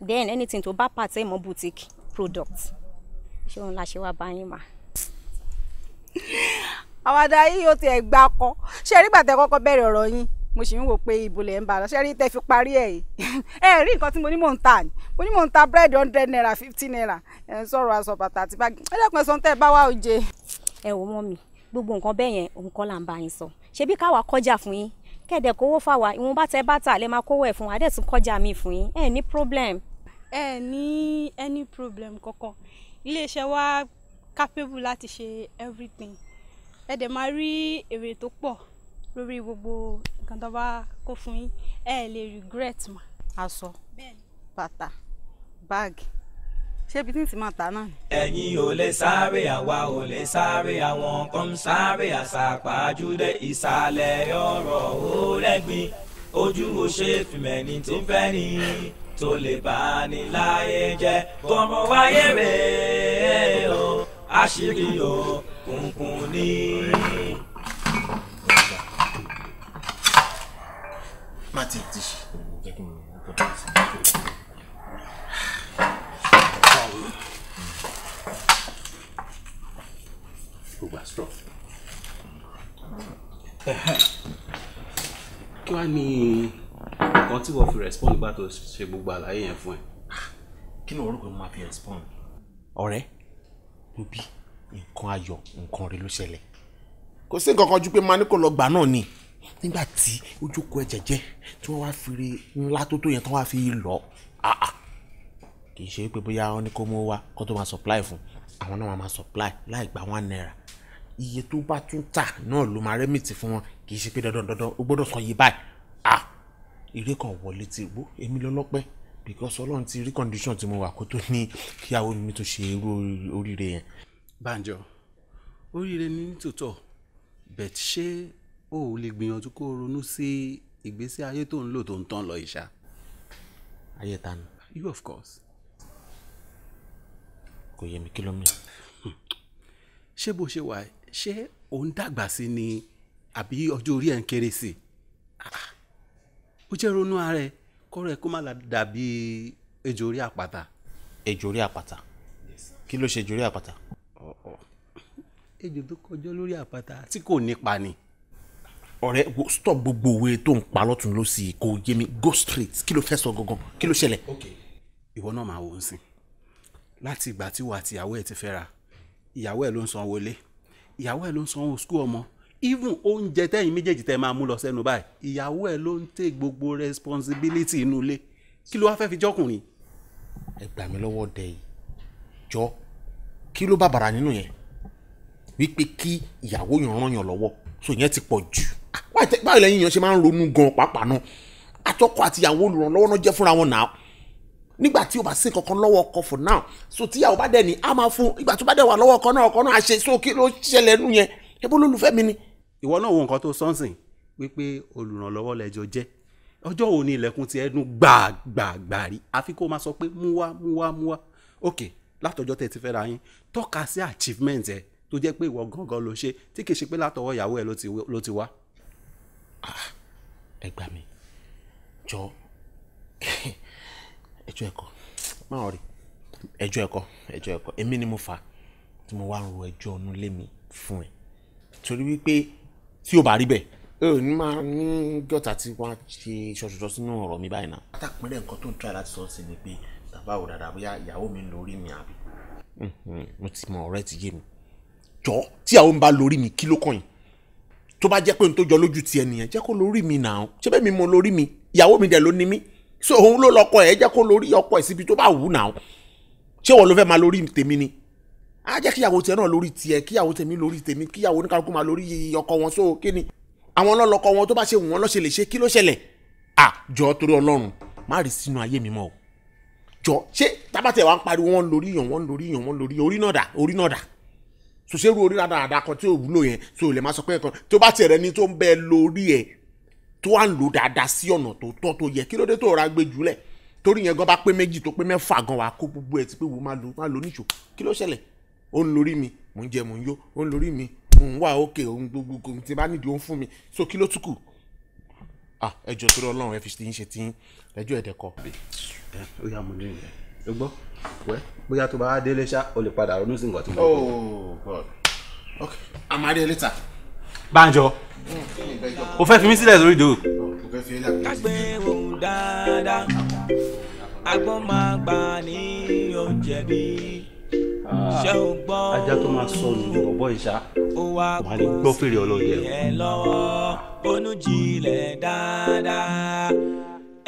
then anything tó bá pàtẹ́ mọ́ boutique product. Ṣé òun la ṣe wá bá yín mà? Àwàdà yìí ó tiẹ̀ gbà kọ́. Ṣé rí gbàtẹ́ kọ́kọ́ bẹ̀rẹ̀ ọ̀rọ̀ yín? Mo sì ń wò pé ibo lẹ̀ ń bá lọ. Ṣé rí tẹ́ fi parí ẹ̀ yìí? Ẹ rí nǹkan tí mo ní mò ń tà ni. Mo ní mò ń ta búrẹ́dì 100 naira, 50 naira. Ẹ ń sọ̀rọ̀ aṣọ bàtà àti báàgì. Ẹ dẹ́kun ẹ̀sán tẹ́ ẹ bá wá oje. Ẹ wò mọ́ mi, gbogbo nǹkan bẹ́ẹ̀ yẹn òun kọ́ là ń bá yín sọ. Ṣebí káwa kọjá fún yín? Kẹ̀dẹ̀ kówó fáwa, ìwọ̀n bá tẹ bàtà lẹ máa kówó ẹ̀ fún wa, dẹ̀ tún kọjá mi fún yín. Ẹ ní problem. Ẹ ní any problem kankan. Iléeṣẹ́ wa capable láti ṣe everything. Ẹ dẹ̀ máa rí èrè tó pọ̀ lórí gbogbo nǹkan tó bá kó fún yín. Ẹ lè regret mà. Aṣọ, bàtà, báàgì. Ṣé ibi tí n ti máa tà náà ni? Ẹ̀yin ò lè sáré, àwa ò lè sáré, àwọn kan ń sáré àsàpàjúdé ìsàlẹ̀ ọ̀rọ̀ ó lẹ́gbin. Ojú ò ṣe fìmẹ̀ni tí ń fẹ́ ni tó lè bá ní láyé jẹ́. Kọ́mọ wáyé rèé o, àṣírí o, kùnkùn ní. Má ti ti ṣe. Jẹ́ kí n kó tó sí. Gbogbo àṣọ. Kí wàá ní nǹkan tí wọ́n fi respond nígbà tó ṣe gbogbo àlàyé yẹn fún ẹ? Kí ni orúkọ mi máa fi respond? Ọ̀rẹ́, mo bí nǹkan ayọ̀, nǹkan rẹ̀ ló ṣẹlẹ̀. Kò sí nǹkan kan ju pé máa ní kó lọ gbà náà ni. Nígbà tí ojú kọ ẹ jẹ́jẹ́ tí wọ́n wá fi ńlá tó tó yẹn tí wọ́n wá fi lọ, kì í ṣe pé bóyá wọ́n ní kó mú wá kó tó máa supply fún àwọn náà, máa supply láì gba ₦1. Iye tó bá tún tà náà ló máa remit fún wọn, kì í ṣe pé dandan dandan ó gbọ́dọ̀ san iye báyìí. Eré kan wọlé ti gbó èmi lọ́lọ́pẹ́ because Ọlọ́run ti rí condition tí mo wà kó tó ní kíyàwó mi tó ṣe irú oríire yẹn. Bánjọ, oríire ní nítòótọ́, but ṣé o ò lè gbìyànjú kó o ronú sí ìgbésí ayé tó ń lò tó ń tán lọ ìṣá? Ayé ta ni? You, of course. Kò yé mi, kí ló mi. Ṣé bó ṣe wà, ṣé ò ń dàgbà sí ni àbí ọjọ́ orí ẹ̀ ń kéré sí i? Ó jẹ́ ronú ara ẹ, kọ́rọ̀ ẹ kó má la dàbí ejò orí àpáta. Ejò orí àpáta? Kí ló ṣe ejò orí àpáta? Ejò tó kọjọ́ lórí àpáta tí kò nípa ni. Ọ̀rẹ́, stop gbogbo òwe tó ń pa lọ́tún lọ́sì, kò yé mi, go straight, kí ló fẹ́ sọ gangan, kí ló ṣẹlẹ̀? Ìwọ náà máa wò ó sìn. Láti ìgbà tí wà àti ìyàwó ẹ̀ ti fẹ́ra, ìyàwó ẹ̀ ló ń sanwó ilé, ìyàwó ẹ̀ ló ń sanwó school ọmọ, even oúnjẹ tẹ́yìn méjèèjì tẹ́ máa mú lọ sẹ́nu báyìí, ìyàwó ẹ̀ ló ń take gbogbo responsibility inú ilé. Kí ló wá fẹ́ fi jọ́kùnrin? Ẹ gbà mí lọ́wọ́ dẹ yìí jọ, kí ló bá bàrà nínú yẹn wípé kí ìyàwó yàn ràn yàn lọ́wọ́, so yẹn ti pọ̀ jù. Báwo lẹ́yìn yẹn ṣe máa ń ronú gan pàápàá náà? Àtọkọ àti ìyàwó olùrànlọ́wọ́ náà jẹ́ fúnra wọn náà. Nígbà tí o bá sí kankan lọ́wọ́ ọkọ for now, so tíyàwó bá dẹ̀ ní a máa fún, ìgbà tó bá dẹ̀ wà lọ́wọ́ ọkọ náà, ọkọ náà á ṣe, so kí ló ṣẹlẹ̀ nú yẹn? Ẹ bó lólùfẹ́ mi ni. Ìwọ náà wo nǹkan tó sọ́nsìn wípé olùrànlọ́wọ́ lẹ́jọ́ jẹ́. Ọjọ́ wo ni ilẹ̀kùn ti ẹnu gbàgbàgbà rí? Àfi kó máa sọ pé mú wá, mú wá, mú wá. Ok, látọjọ́ tẹ́ ti fẹ́ ra yín, tọ́ka sí achievement ẹ tó jẹ́ pé ìwọ gangan ló ṣe, tí kì í ṣe pé látọwọ́ ìyàwó ẹ ló ti wá. Ẹ gbà mí jọ, ẹjọ́ ẹ̀kọ́ máa rí, ẹjọ́ ẹ̀kọ́, ẹjọ́ ẹ̀kọ́, èmi ni mo fà tí mo wá ń ro ẹjọ́ ọ̀nù lé mi fún ẹ, torí wípé tí o bá rí bẹ́ẹ̀ ẹ ò ní máa ní gọ́tà tí wọ́n á ṣe ṣọṣọṣọ sínú ọ̀rọ̀ mi báyìí náà. Látàpínlẹ̀ nǹkan tó ń try láti sọ sí ni pé tàbá ò dáadáa bóyá ìyàwó mi ń lórí mi àbí. Mo ti mọ ọ̀rẹ́ ti yé mi. Jọ, tí ìyàwó mi bá lórí mi, kí ló kàn yín? Tó bá jẹ́ pé n tó jọ lójú ti ẹnìyẹn, jẹ́ kó lórí mi náà. Ṣé bẹ́ẹ̀ mi mọ lórí mi? Ìyàwó mi dẹ̀ ló ní mí. So òun ló lọ́kọ ẹ̀, jẹ́ kó lórí ọkọ ẹ̀ síbi tó bá wù náà. Ṣé wọ́n ló fẹ́ máa lórí tèmi ni? Á jẹ́ kíyàwó tiẹ̀ náà lórí tiẹ̀, kíyàwó tèmi lórí tèmi, kíyàwó oníkálukú máa lórí ọkọ wọn. So kí ni? Àwọn ọlọ́lọ́kọ wọn tó bá ṣe wù wọ́n lọ́ṣẹ̀ lè ṣe, kí ló ṣẹlẹ̀? À jọ, torí Ọlọ́run, má rí sínú ayé mi mọ́ o. Jọ, ṣé tábàtẹ̀ wa ń pariwo wọ́n lórí yàn, wọ́n lórí yàn, wọ́n lórí orí náà dà, orí náà dà. So ṣé irú orí dáadáa kan tí ò wúlò yẹn, so lè máa sọ pé kan tó bá tiẹ̀ rẹ ni tó ń bẹ lórí ẹ̀ tó wà ń lò dáadáa sí ọ̀nà tó tọ́ tó yẹ, kí ló dé tó ra gbé jùlẹ̀? Torí yẹn gan bá pé méjì tó pé mẹ́fà gan wà kó gbogbo ẹ̀ ti pé wò má lò, má lò níṣò. Kí ló ṣẹlẹ̀? Ó ń lórí mi, mò ń jẹ, mò ń yó, ó ń lórí mi, mò ń wà ókè, òun gbogbo kò tí bá nídìí ó ń fún mi. So kí ló tún kù? Ẹ jọ̀ọ́ torí Ọlọ́run, ẹ fi ti yín ṣe ti yín, ẹjọ́ ẹ̀dẹ̀kọ. Ó yá, mo ní ìyẹn. O gbọ́, wẹ́ bóyá tó bá délé ṣá, o lè padà ronú sí nǹkan tí mo gbọ́. Oh God. Okay, a máa rí ẹ later. Bánjọ, o fẹ́ fi mí sílẹ̀ sórí ìdòwò. Kágbé ohun dáadáa, agbọ́n máa gbà ní oúnjẹ bí. Ṣé o gbọ́? Ajá tó máa sọnù ọ̀bọ ìṣá, Ó wá kò máa lè gbọ́ fèrè ọlọ́dẹ. Ẹ lọ́wọ́ onújìnlẹ̀ dáadáa,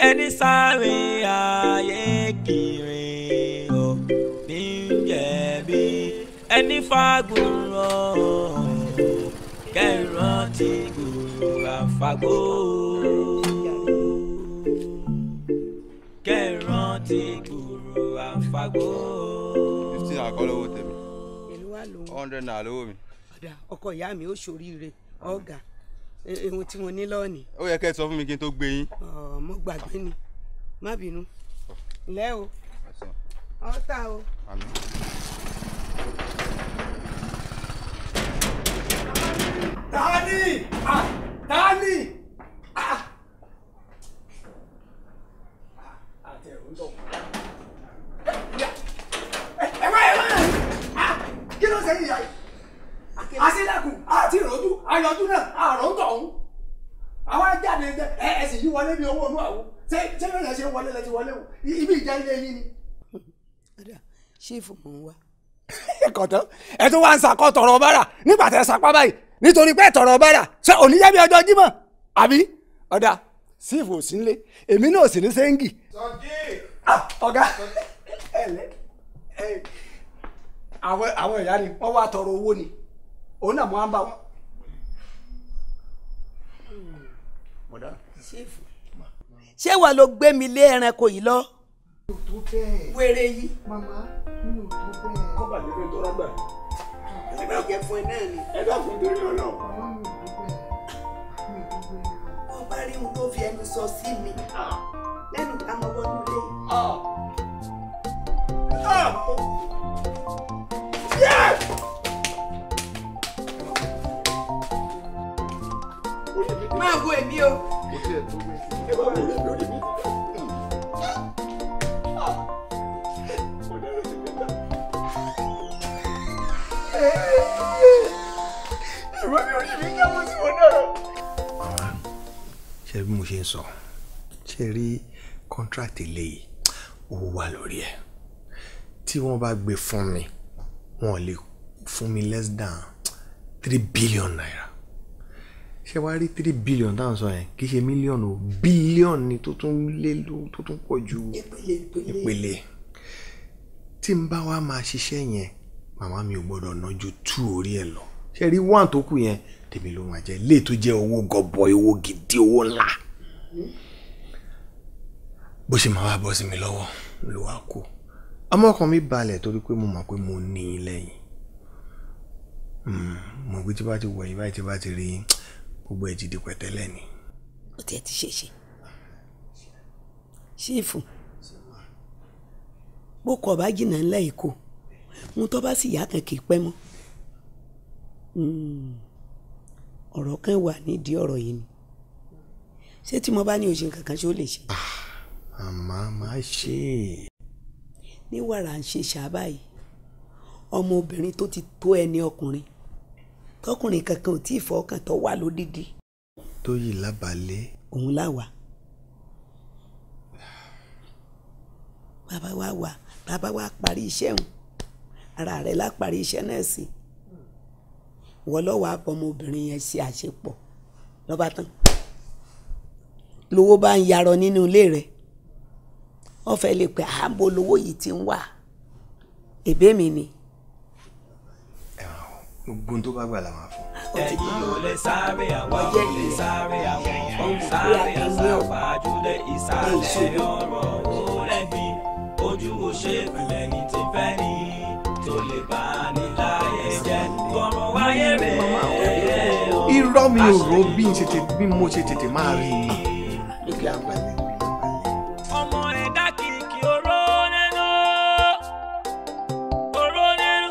ẹni sáré ayé kiri o ní jẹ̀bi, ẹni fagbùrọ̀ kẹrán ti gbùrọ̀ àfagbó, kẹrán ti gbùrọ̀ àfagbó. 15 àkọ́ lówó tèmi. Èló wà lówó? ₦100 lówó mi. Ọ̀dà ọkọ ìyá mi ó ṣoríire ọ̀gá ohun tí mo ní lọ́ọ̀nì. Ó yẹ kẹ́ ẹ sọ fún mi kí n tó gbé yín. Mo gbàgbé ni, má bínú. Ǹlẹ́ o, ọ̀tá o. Àmín. Tani! Tani! Àti ẹ̀rù ń tọ̀. Ẹ wá, ẹ wá! Kí ló ṣe yìí? Àṣìlẹ̀kùn àti ìrọ́jú ayọ̀jú náà àrò ń tọ̀ ọ̀hún. Àwọn jáde ẹ ẹ sì yí wọlé bí owó inú àwo. Ṣé ṣé lóye ṣe wọlé lẹ ti wọlé o? Ibi ìjà ilé yín ni. Ọ̀dà ṣífù mò ń wá. Kọ̀tọ́ ẹ tún wá ń sakọ́ tọrọ bára nígbà tẹ sapá báyìí nítorí pé tọrọ bára ṣé òní jẹ́ bí ọjọ́ Jímọ̀. Àbí ọ̀dà sífù ò sí nílé, èmi náà sì ní sẹ́ńgì. Ọ̀gá àwọn ìyá ni wọ́n wá tọrọ owó ni, òun náà mo á ń bá wọn. Ṣé wàá ló gbé mi lé ẹranko yìí lọ? Wèrè yìí. Màmá mi ò tó bẹ́ẹ̀. Kọ́bà lè fẹ́ tọ́lá gbà. Ẹ bá jẹ fún ẹ náà ni. Ẹ dákun torí Ọlọ́run. Wọ́n bá rí ohun tó fi ẹnu sọ sí mi lẹ́nu ká mọ wọnú ilé. Máa wo èmi o. Ṣe bí mo ṣe ń sọ, ṣe rí contract eléyìí, owó wà lórí ẹ̀. Tí wọ́n bá gbé fún mi, wọ́n lè fún mi less than 3 billion naira. Ṣé wàá rí 3 billion táwọn sọ yẹn, kì í ṣe mílíọ̀nù o, bílíọ̀nù ni, tó tún lé, tó tún pọ̀ ju ìpele. Tí n bá wá máa ṣiṣẹ́ yẹn, màmá mi ò gbọ́dọ̀ ná ju two orí ẹ̀ lọ. Ṣé rí one tó kù yẹn, tèmi ló máa jẹ́ lè tó jẹ́ owó gọbọi, owó gidi, owó ńlá. Bó ṣe máa wá bọ́ sí mi lọ́wọ́ ló wá kú. Àmọ́ ọkàn mi balẹ̀ torí pé mo mọ̀ pé mo ní i lẹ́yìn. Mo gbé tí bá ti wọ̀ yín báyìí, tí bá ti rí gbogbo ẹ̀ ti di pẹ̀tẹ́lẹ̀ ni. Ó tiẹ̀ ti ṣe ṣe ṣífù bó kọ̀ bá jìnnà ńlá èkó, ohun tó bá sì yá kan kì í pẹ́ mọ́. Ọ̀rọ̀ kan wà nídìí ọ̀rọ̀ yìí ni. Ṣé tí mo bá ní o ṣe nǹkan kan, ṣé ó lè ṣe? Màmá, máa ṣe é. Ní wàrà ń ṣe ṣábà yìí, ọmọbìnrin tó ti tó ẹni ọkùnrin, tọkùnrin kankan ò tí ì fọkàn tó wà lódìdí. Tó yìí lábàlẹ̀. Òun láwà. Bàbá wa wà, bàbá wa parí iṣẹ́ òun, ara rẹ̀ lá parí iṣẹ́ náà sí. Wọ́n lọ́wọ́ àbọ̀mọbìnrin yẹn ṣe àṣepọ̀ lọ́ba tán. Lówó bá ń yarọ nínú ilé rẹ̀, wọ́n fẹ́ lè pè ààbò lówó yìí ti ń wà. Èbé mi ni. Gbogbo tó bá gbà la máa fún. Ẹ̀yin ò lè sáré, àwa ò lè sáré, àwọn kan sáré àsápàjúdé. Ìsàlẹ̀ ọ̀rọ̀ ó lẹ́gbìn, ojú ò ṣe ìpìlẹ̀ ní ti fẹ́ ni tó lè bá ní láyé jẹ́ kọ́rọ̀ wáyé rẹ̀. Irọ́, mi ò rò bí n ṣe tètè, bí mo ṣe tètè máa rí i. Ọmọ ẹ̀dá kìkì oró nínú, oró nínú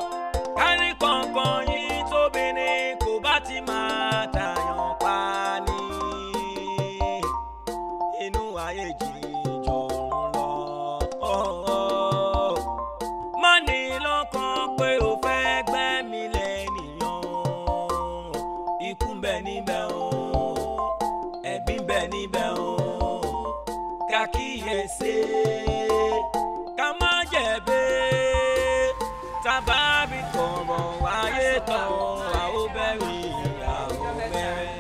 kárí kọ̀ọ̀kan yìí tóbi ni kò bá ti máa tàyàn pa ni. Inú ayé jíjọ lọ. Má ní lọ́kàn pé o fẹ́ gbẹ́mí lẹ́nìyàn. Ikú ń bẹ níbẹ̀ o, ẹ̀bí ń bẹ níbẹ̀ o. Ká kíyèsí, ká má jẹ̀bi tábà bí kọ̀rọ̀ wáyé tán, a ó bẹ̀rẹ̀, a ó bẹ̀rẹ̀.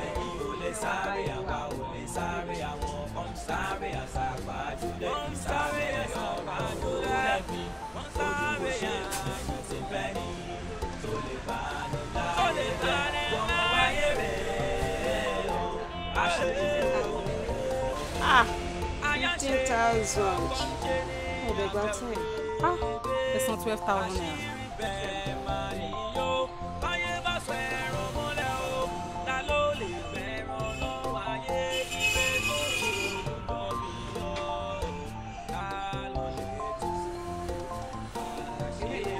Ẹ̀yin ò lè sáré, àwa ò lè sáré, àwọn kan ń sáré àsápàjúdé. Ìsáré àsápàjúdé lẹ́bi ojú kò ṣe ẹ̀yìn tí fẹ́ ni tó lè bá ní láyé jẹ́ kọ̀rọ̀ wáyé rẹ̀ o. Àṣírí o. Ah, 15,000. Ẹ̀ẹ́dẹ̀ gba 10. Ah, ẹ san 12,000 naira. Báyé bá sọ ẹ̀rọ mọ́lẹ̀ o, ta ló lè fẹ́ràn lọ́wọ́ ayé? Ìfẹ́ tó ṣe olùdọ́bí lọ, ta ló lè tù sí? Àṣírí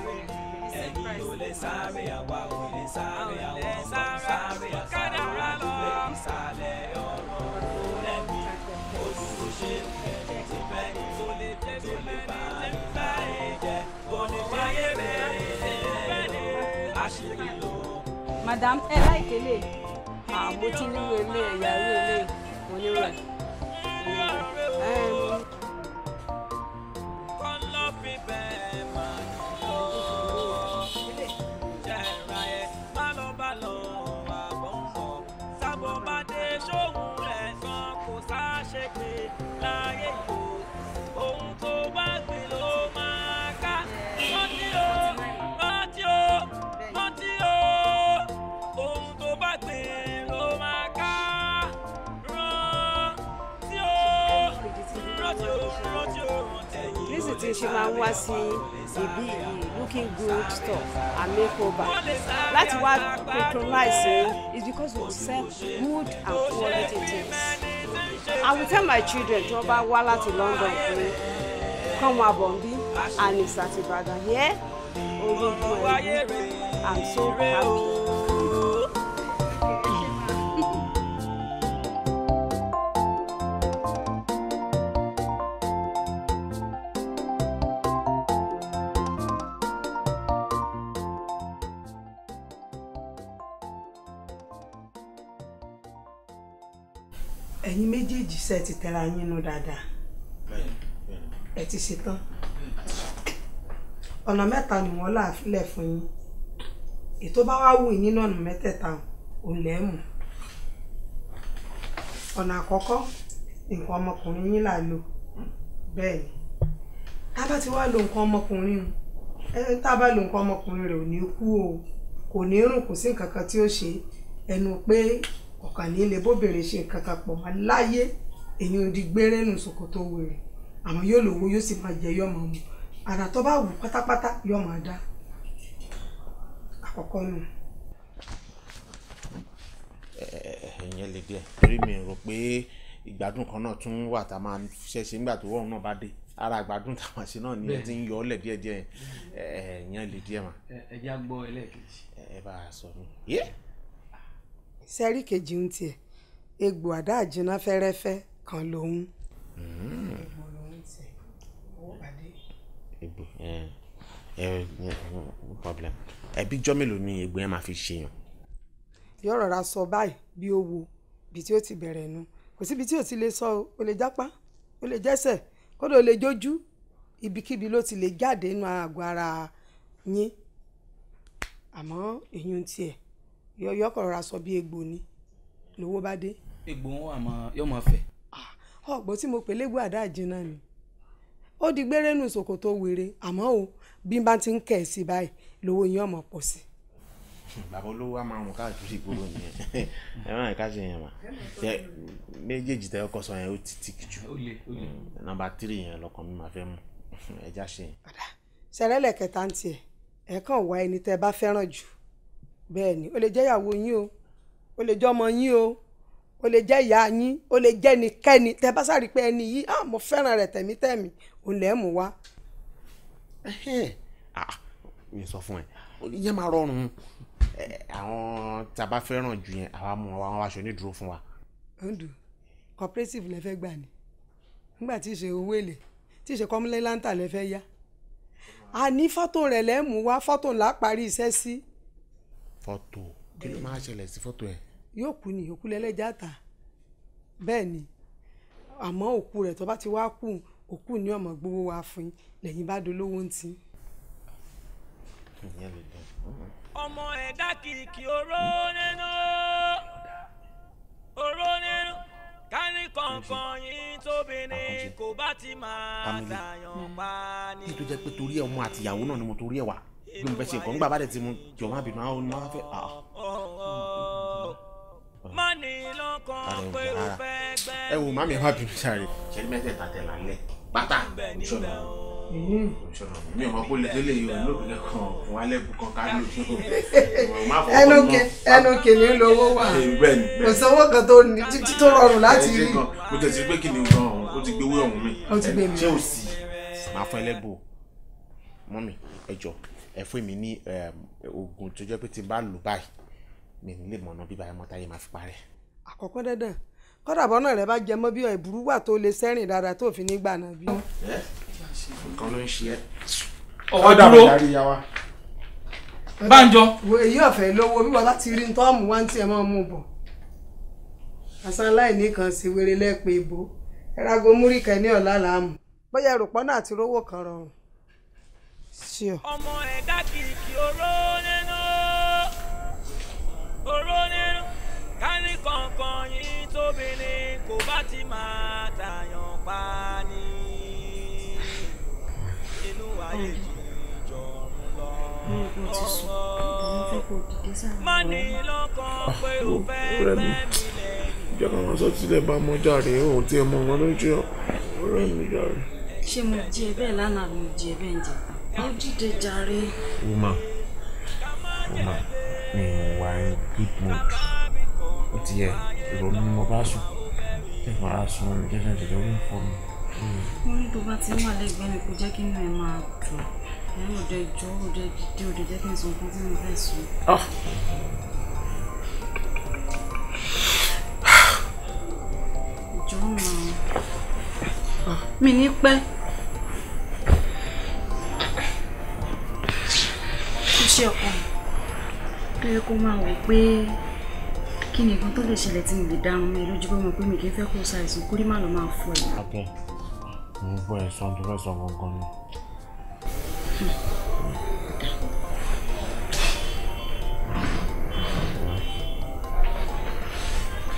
ẹ̀yin ò lè sáré, àwa ò lè sáré, àwọn kan sáré àsápàjúdé. Ìsàlẹ̀ ọ̀rọ̀ ó lẹ́bi, ojú kò ṣe ẹni tí fẹ́ ni tó lè bá ní láyé jẹ́ kọ́ni wáyé rẹ̀ àṣírí lò. Madam, ẹ láìkélé. Àmọ́ tí nírú ilé ẹ̀yà irú ilé onírú ẹ̀. Kọ́lọ́fín bẹ́ẹ̀ máa ń lọ. Jẹ́ra ẹ má lọ bá lọ àbọ̀ tí ṣe máa ń wá sí ibi yìí looking good store and makeover láti wá patronize yín is because we sell good and quality things. I will tell my children tí wọ́n bá wá láti London pé kán máa bọ̀ nbí and it's at Ibadan here ológun ẹ̀rú. I'm so happy. Ẹ̀yin méjèèjì ṣe ti tẹra yín nú dáadáa, ẹ ti ṣetán. Ọ̀nà mẹ́ta ni wọ́n là fílẹ̀ fún yín. Ètò bá wá wù yín nínú ọ̀nà mẹ́tẹ̀ẹ̀ta ò lẹ́mù. Ọ̀nà àkọ́kọ́, nǹkan ọmọkùnrin yín là lò. Bẹ́ẹ̀ ni, tá a bá ti wá lo nǹkan ọmọkùnrin, tá a bá lo nǹkan ọmọkùnrin rẹ̀ ò ní kú o, kò ní rùn, kò sí nǹkan kan tí ó ṣe, ẹnu pé ọ̀kàn ní ilé bóbìnrin ṣe nǹkan kan pọ̀ mọ́ láyé, èyí ò di gbére nù ṣòkòtò wèrè. Àmọ́ yóò lówó, yóò sì máa jẹ, yóò máa mu, àrà tó bá wù pátápátá yóò máa dá. Àkọ́kọ́ nù. Ẹ̀yẹn lè díẹ̀ torí mi rò pé ìgbádùn kan náà tún wà tá a máa ṣẹ̀ṣẹ̀ nígbà tó wọ́n náà bá dé. Ara ìgbádùn tá a máa ṣe náà ni ẹ ti ń yọ ọ́ lẹ̀ díẹ̀díẹ̀. Ẹ̀yẹn lè díẹ̀ mà. Ẹ já gbọ́ ẹlẹ́ẹ̀kejì. Ẹ bá a sọ mi. Sẹ́rí kejì ń tiẹ̀, egbò àdá àjìnà fẹ́rẹ́fẹ́ kan lòun. Egbò lòun tiẹ̀, owó pàdé. Egbò ẹ ẹ no problem. Ẹbí jọ́ mélòó ni egbò yẹn máa fi ṣe yàn? Yóò rọra sọ báyìí bí ó wo ibi tí ó ti bẹ̀rẹ̀ nu. Kò síbi tí ò ti lè sọ o, ó lè jápá, ó lè jẹ́sẹ̀, kódà ó lè jójú, ibikíbi ló ti lè jáde nínú àgọ́ ara yín. Àmọ́ èyí ń tiẹ̀ yọ kọ̀ rọra sọ bí egbò ni lówó bá dé. Egbò wọn wà máa yọ máa fẹ̀. Ọ̀gbọ́n tí mo pè légbò àdá àjìnà ni ó di gbére nù ṣòkòtò wèrè. Àmọ́ o, bí n bá ti ń kẹ̀ sí báyìí lówó yín ọmọ pọ̀ sí. Bàbá olówó á máa rùn káàkiri ìgboro nìyẹn. Ẹ má ká ṣe yẹn mà méjèèjì tẹ ọkọ sọ yẹn ó ti tìkì jù. Nọ́mbà 3 yẹn lọkàn mi máa fẹ́ mú, ẹ já ṣe yẹn. Ṣẹlẹ́lẹ̀ kẹta ń tiẹ̀, ẹ kàn wá ẹni tẹ bá fẹ́ràn jù. Bẹ́ẹ̀ ni, ó lè jẹ́ ìyàwó yín o, ó lè jẹ́ ọmọ yín o, ó lè jẹ́ ìyá yín, ó lè jẹ́ ẹnikẹ́ni tẹ bá sáré pé ẹni yìí ah mo fẹ́ràn rẹ̀ tẹ̀mítẹ̀mí, òun lẹ́ mú wá. Mi sọ fún ẹ, ìyẹn máa rọrùn. Àwọn tá a bá fẹ́ràn jù yẹn àwa mú àwọn aṣọ onídùúró fún wa. Òǹdù cooperative lẹ fẹ́ gbà ní nígbà tí ì ṣe owó èlé, tí ì ṣe kọ́mílẹ́ láńtà lẹ fẹ́ yá. Àní fọ́tò rẹ̀ lẹ́ mú wá, fọ́tò ńlá parí iṣẹ́ sí. Fọ́tò kí ló máa ṣẹlẹ̀ sí fọ́tò ẹ̀? Yóò kú ni, òkú lẹ́lẹ́jà ta. Bẹ́ẹ̀ ni, àmọ́ òkú rẹ̀ tó bá ti wá kú, òkú ni ọmọ gbowó wa fún yín lẹ́yìn bá dolówó ń tì. Ọmọ ẹ̀dá kìkì oró nínú, oró nínú, kárí kọ̀ọ̀kan yín tóbi ni kò bá ti máa tàyàn pa ni. Kí tó jẹ́ pé torí ẹ̀ ọmọ àtìyàwó náà ni mo torí ẹ̀ wá bí mo fẹ́ ṣe nǹkan nígbà bá dẹ̀ ti mu jọ má bínú àwọn onímọ̀ fẹ́. Má ní lọ́kàn pé o fẹ́ gbẹ́. Ẹ wo màmí ẹ má bínú sáré. Ṣé mẹ́tẹ̀ẹ̀ta tẹ̀ lálẹ́ pátá òṣùnà òṣùnà mi ò mọ̀ pé lè yọ lóbi kan fún alẹ́ bù kan ká lò ó. Ẹnu kìnìún lówó wà, kò sówó kan tó ní títí tó rọrùn láti rí. Mo tẹ̀ sí pé kìnìún gan ọ̀hún ó ti gbé owó ọ̀hún mi. Ṣé o sì máa fún ẹlẹ́bù mọ́mì ẹ jọ ẹ fún mi ní oògùn tó jẹ́ pé tí n bá lò báyìí mi ní lè mọ̀nà bíbá ẹ mọ́táyé máa fi parẹ́. Àkọ́kọ́ dandan kọ́dà bọ́nà rẹ bá jẹ mọ́ bí ìburú wà tó lè sẹ́rìn dáadáa tó fi ní gbà náà bí. Nǹkan ló ń ṣe ẹ́. Ọwọ́ dúró Bánjọ. Wo èyí ọ̀fẹ́ lówó bí wọ́n bá ti rí tọ́ọ̀mù wá ń tiẹ̀ mọ́ mú bọ̀. Àṣà aláìní kan sì wéré lẹ́pẹ́ ìbò ẹ̀rágo múríkẹ́ ní ọ̀la làámù. Bóyá ẹrù pọ́n náà àti rówó kan rọrùn. Ọmọ ẹ̀dá kìkì oró nínú, oró nínú, kárí kọ̀ọ̀kan yín tóbi ni kò bá ti máa tàyàn pa ni. Inú ayé jìjọ̀run lọ. Má ní lọ́kàn pé o fẹ́ gbẹ́ mi lẹ́yìn. Jẹ́ ká máa sọ tilẹ̀ bá mọ́ jàre, òun tí ẹ mọ wọn lójú ọ̀rẹ́ mi jàre. Ṣé mo jí ẹ bẹ́ẹ̀ lánàá mo jí ẹ bẹ́ẹ̀ ń jẹ? Ó dìde jàre. Woman, mi ò wà in good mood. Ó ti yẹ ìrònú ni mo bá sùn. Ṣé màá sùn ní jẹ́jẹ́ jẹ́jẹ́ orí ń fọ́ mi? Mo ní tó bá ti ń wà lẹ́gbẹ̀ẹ́ mi kò jẹ́ kí inú ẹ máa dùn. Ẹ ò dẹ jọ, ò dẹ dìde, ò dẹ jẹ́ kí n sọ nǹkan tí mo fẹ́ sọ. Jọ̀ọ́ náà. Mi ní pẹ́. Ó ṣe ọkọ mi. Tó yẹ kó máa wò pé kí ni nǹkan tó lè ṣẹlẹ̀ tí mo lè dárun mi lójú bọ́ mọ̀ pé mi kì í fẹ́ kó ṣàìsàn kórí má lọ máa fọ ẹ̀. Akẹ́, mo ń gbọ́ ẹ̀sán tó fẹ́ sọ gangan ni.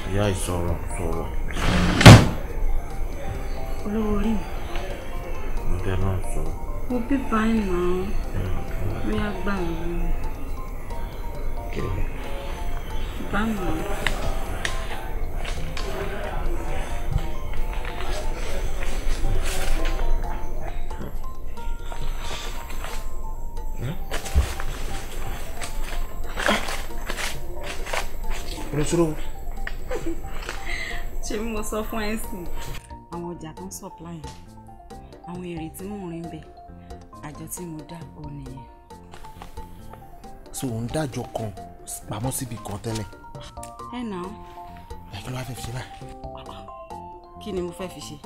Ìyá ìsọ̀rọ̀ sọ̀rọ̀. Olówó orí mi. Mo tẹ́ náà sọ̀rọ̀. Mo bí báyìí náà, bóyá gbà wọ́n. Kí ni? Bá mi. Olùsúrò. Ṣé mo sọ fún ẹ sìn? Àwọn ọjà tó ń supply yẹn, àwọn èrè tí mò ń rí ń bẹ, àjọ tí mo dá ò nìyẹn. So òun dájọ́ kan pamọ́ síbi kan tẹ́lẹ̀. Ẹ nà án. Ẹ kí ló wá fẹ́ fi ṣe báyìí? Kí ni mo fẹ́ fi ṣe?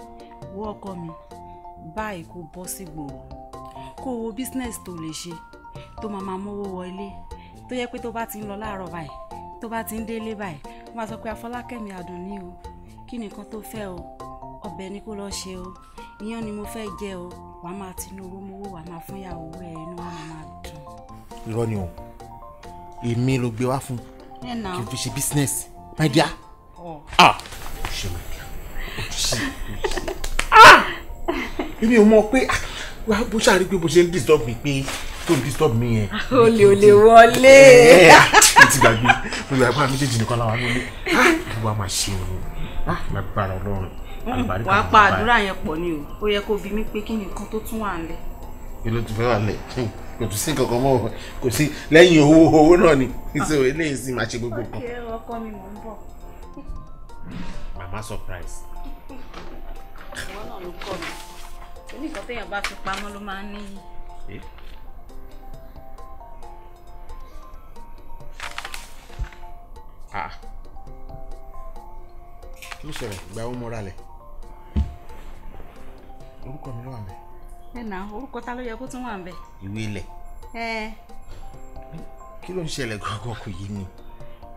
Wo ọkọ mi, báyìí kó bọ́ sí gbòòrò. Kó wo business tó lè ṣe tó máa máa mówó wọlé tó yẹ pé tó bá ti ń lọ láàárọ̀ báyìí tó bá ti ń délé báyìí wọ́n máa sọ pé Afọlákẹ́mi Àdùnní o, kí ni nǹkan tó fẹ́ o, ọbẹ̀ ni kó lọ ṣe o, iyán ni mo fẹ́ jẹ o, wàá máa tinú owó mówó wàá máa fún ìyàwó ẹ inú wọn máa dùn. Irọ́ ni o, èmi ló gbé wá fún kí n fi ṣe business my dear. Ah ṣe my dear, ṣe ah èmi ò mọ̀ pé bó ṣáà rí pé bó ṣe ń disturb mi pé tó ń disturb mi yẹn. Olè olè wọlé. Mo ti gbàgbé mo gbàgbé àwọn méjèèjì nìkan láwa lólè wàá máa ṣe òun lágbára Ọlọ́run. Wàá pa àdúrà yẹn pọ̀ ni o, ó yẹ kó bi mí pé kí ni nǹkan tó tún wà nílẹ̀. Kí ló tún fẹ́ wà nílẹ̀? Kò tún sí nǹkan kan mọ́, kò sí lẹ́yìn owó owó náà ni ìṣòro eléyìí sì máa ṣe gbogbo nǹkan. Ọkẹ ọkọ mi mò ń bọ̀. Mama surprise. Ìwọ náà ló kọ́ mi. Oníkan téèyàn bá fi pamọ́ ló máa ń níyì. Ah. Kí ló ṣẹlẹ̀? Ìgbà wo mo ra lẹ̀? Orúkọ mi ló wà ńbẹ̀. Ẹ nà, orúkọ ta ló yẹ kó tún wà ńbẹ̀? Ìwé ilẹ̀. Ẹ. Kí ló ń ṣẹlẹ̀ gangan kò yé mi?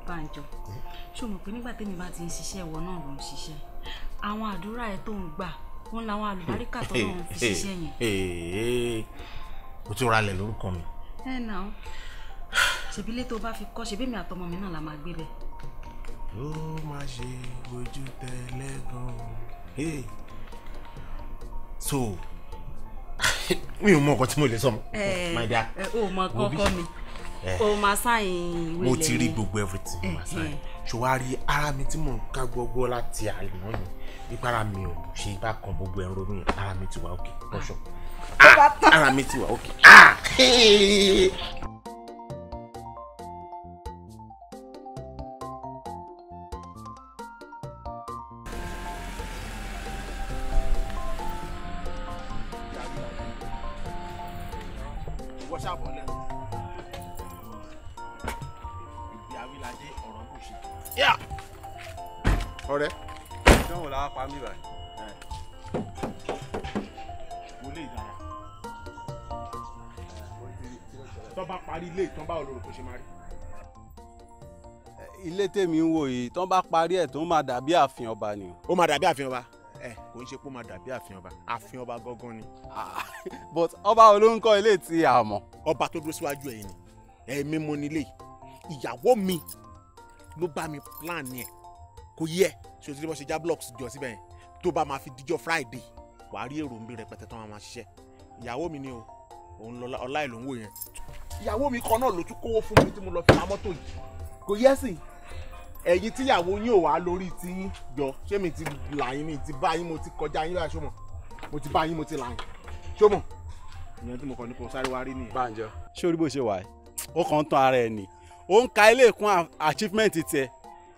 Bánjọ, ṣé o mọ̀ pé nígbà tẹ́mi bá ti ń ṣiṣẹ́ ìwọ náà ló ń ṣiṣẹ́? Àwọn àdúrà ẹ tó ń gbà, wọ́n làwọn àlùbáríkà tó lọ́run fi ṣiṣẹ́ yẹn. O tún ra lẹ̀ lórúkọ mi. Ẹ nà ó. Ṣèbí ilé tó bá fi kọ́, ṣèbí mi àtọmọ mi náà la máa gbé bẹ̀. Ó máa ṣe ojú tẹ́lẹ̀ gan-an. So mi ò mọ nǹkan tí mo lè sọ mọ́, my dear. O mọ kọ́kọ́ mi, o máa sáyìn ìwé ilẹ̀. Mo ti rí gbogbo everything, mo máa sáyìn. Ṣòwárí ara mi tí mò ń ká gbogbo láti àlùmọ́ mi, ipa ara mi ò ṣe ibà kan gbogbo ẹ̀rọ mi, ara mi ti wà òkè lọ́ṣọ̀. Ara mi ti wà òkè. Ọ̀rẹ́. Ìdánwò la wá pa mí báyìí. Mo lè dára. Tó bá parí ilé ìtàn báwo ló rò kó ṣe máa rí? Ilé tèmi ń wò yìí, tán bá parí ẹ̀ tó máa dàbí ààfin ọba ni. Ó máa dàbí ààfin ọba. Ẹ kò ń ṣe pé ó máa dàbí ààfin ọba. Ààfin ọba gangan ni. But ọba wo ló ń kọ́ ilé tí a mọ̀? Ọba tó dúró síwájú ẹ̀yin ni. Ẹ̀mí mo nílé. Ìyàwó mi ló bá mi plan ẹ̀. Kò yẹ ṣe o ti rí bó ṣe já blocks jọ síbẹ̀ yẹn tó bá máa fi díjọ́ Friday wàá rí èrò ń bí rẹpẹtẹ tó máa ṣiṣẹ́. Ìyàwó mi ni o, òun lọ ọlá ìlú ń wò yẹn. Ìyàwó mi kan náà ló tún kówó fún mi tí mo lọ fi ra mọ́tò yìí. Kò yẹ sí ẹ̀yin tíyàwó yín ò wá lórí tiyín jọ, ṣé mi ti là yín, mi ti bá yín, mo ti kọjá yín báyìí ṣó mọ̀. Mo ti bá yín, mo ti là yín. Ṣó mọ̀? Ìyẹn tí mo kàn ní kò sáré wá rí nìyẹn. Bánjọ, ṣé orí bó ṣe wà ẹ́? Ó kàn ń tan ara ẹ̀ ni. Ó ń ka ilé ìkún achievement tiẹ̀.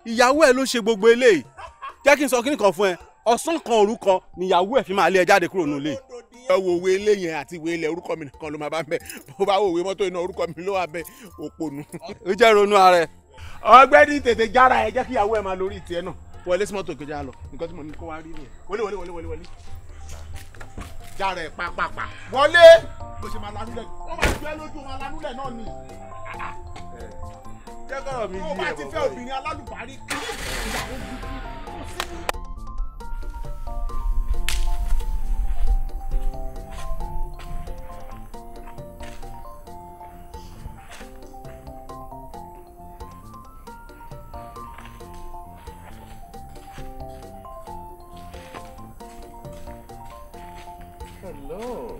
Ìyàwó ẹ̀ ló ṣe gbogbo eléyìí. Jẹ́ kí n sọ kíní kan fún ẹ. Ọ̀sán kan òru kan níyàwó ẹ̀ fi máa lé ẹ jáde kúrò nílé. Ẹ wo òwe ilé yẹn àti ìwé ilẹ̀, orúkọ mi nìkan ló máa bá ń bẹ̀. Bó bá wo òwe mọ́tò iná, orúkọ mi ló wà bẹ̀. Òpònú. Ó jẹ́ ronú ara ẹ. Ọ̀gbẹ́ni tètè jára ẹ, jẹ́ kí ìyàwó ẹ máa lórí tiẹ̀ náà. Wọlé sí mọ́tò kejì á lọ. Nǹkan tí mo ní kó wá rí nìyẹn. Wọlé wọlé wọlé wọlé wọlé. Jára ẹ pàápàá. Wọlé! Bó ṣe máa lanúlẹ̀. Wọ́n máa ju ẹ lójú, wọn lanúlẹ̀ náà ni. Jẹ́ kọ́rọ̀ mi yí ẹ bọ̀. Tó bá ti fẹ́ obìnrin alálùbárí kí ìyàwó gidi. Hello.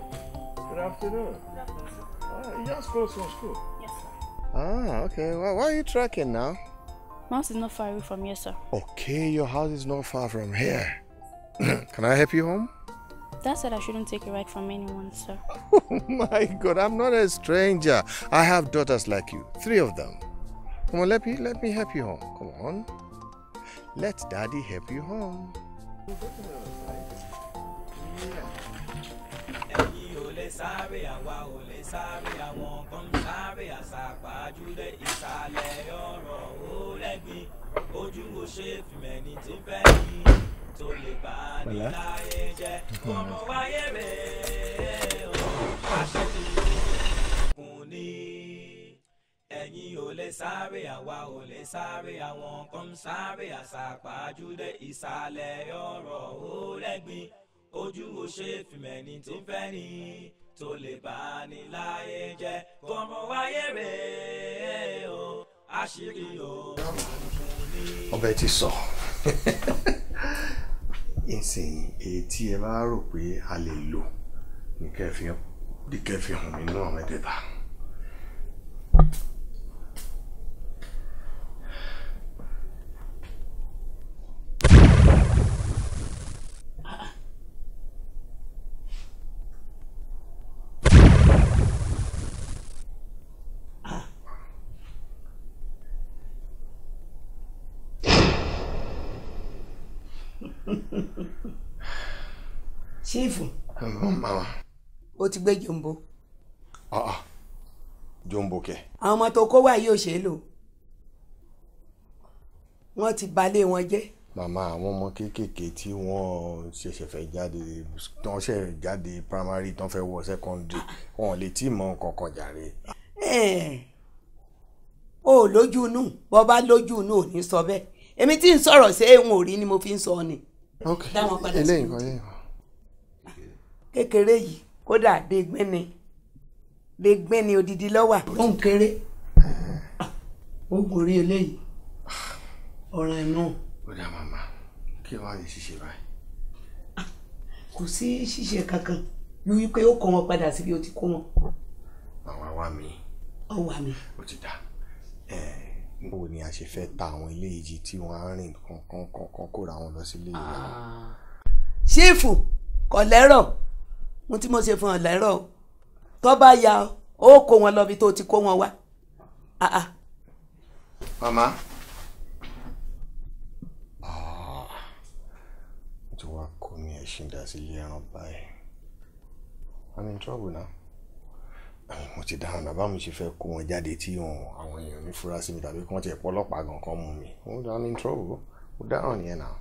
Good afternoon. Good afternoon, sir. You just closed from school? Yes, sir. Ah, okay. Well, why are you trekking now? My house is not far away from here, sir. Okay, your house is not far from here. Can I help you home? Dad said I shouldn't take a ride from anyone, sir. Oh my God, I'm not a stranger. I have daughters like you, 3 of them. Come on, let me help you home. Come on. Let Daddy help you home. Sáré àwa ò lè sáré, àwọn kan ń sáré àsàpàjúdé ìsàlẹ̀ ọ̀rọ̀ ó lẹ́gbin ojú ò ṣe fìmẹ̀ni tí ń fẹ́ yìí tó lè bá ní láyé jẹ́ ọmọ wáyé rèé o àṣẹ ti kùn ní. Ẹ̀yin ò lè sáré, àwa ò lè sáré, àwọn kan ń sáré àsàpàjúdé ìsàlẹ̀ ọ̀rọ̀ ó lẹ́gbin ojú ò ṣe fìmẹ̀ni tí ń fẹ́ ni tó lè bá ní láyé jẹ́ kọ́mọ wáyé rèé o àṣírí o. Ọbẹ̀ ti sọ. Ìsìn èyí tí ẹ bá rò pé a lè lò ní kẹfì hàn mí náà mẹ́tẹ̀ẹ̀ta. Ṣífù. Mama. Ó ti gbé jombo. Jombo kẹ. Àwọn ọmọ tó kó wá yìí ò ṣe é lò. Wọ́n ti balẹ̀ wọn jẹ́. Màmá, àwọn ọmọ kéékèèké tí wọ́n ṣẹ̀ṣẹ̀ fẹ́ jáde, tán ṣẹ̀ jáde primary, tán fẹ́ wọ secondary, wọn ò lè tí mọ nǹkan kan jàre. O lójú inú, bọ́ bá lójú inú ò ní sọ bẹ́ẹ̀. Èmi tí ń sọ̀rọ̀ ṣé n ò rí ni mo fi ń sọ ni. Ok, eléyìí kan yẹn. Kékeré yìí kódà dégbé ni odidi lọ́wà ó ń kéré ó gùn rí eléyìí ọ̀ràn ẹ̀ náà. Ó dá màmá, kí wàá lè ṣiṣẹ́ báyìí. Kò sí ṣíṣe kankan ju wípé ó kó wọn padà síbi ó ti kó wọn. Màmá wá mi. Ó wà mí. Ó ti dá. Báwo ni a ṣe fẹ́ ta àwọn ilé ìjì tí wọ́n á rìn kankan kóra wọn lọ sílé ìyá. Ṣífù kò lẹ́rọ̀ mo tí mo ṣe fún ọ lẹ́rọ̀ tó bá ya ó kó wọn lọ bí tó ti kó wọn wá. Màmá. Mo ti wá kó ní ẹṣin dà sí ilé ẹran báyìí. I'm in trouble now. Mo ti dáhùn bàbá mi ṣe fẹ́ kó wọn jáde tí àwọn èèyàn ní fura sí mi tàbí kí wọ́n ti ẹ̀pọ̀ ọlọ́pàá gan kan mú mi. I'm in trouble. Mo dáhùn nìyẹn now.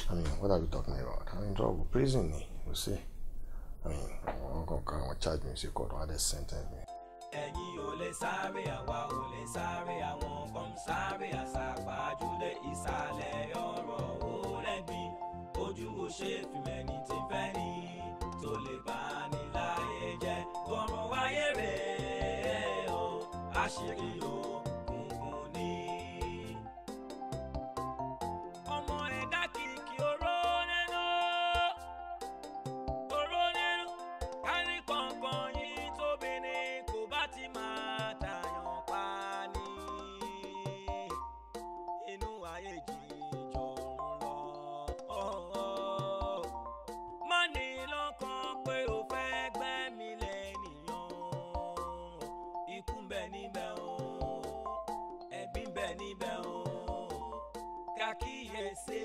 I mean, what are we talking about? I'm in trouble. Prison ni, you see. I mean, wọ́n kàn ká wọn charge me sí court, wọ́n á dẹ̀ sentence me. Ẹ̀yin ò lè sáré, àwa ò lè sáré, àwọn kan ń sáré àsàpàjúdé ìsàlẹ̀ ọ̀rọ̀ ó lẹ́gbin ojú ò ṣe fìmẹ̀ni tí ń fẹ́ ni tó lè bá ní láyé jẹ́ kọ́mọ wáyé rèé o àṣírí o kùnkùn ní. Ọmọ ẹ̀dá kìkì oró nínú kárí kọ̀ọ̀kan yìí tóbi ni kò bá ti máa tàyàn pa ni inú ayé jíjọ ń lọ. Má ní lọ́kàn. bẹ níbẹ̀ o, ká kíyèsí.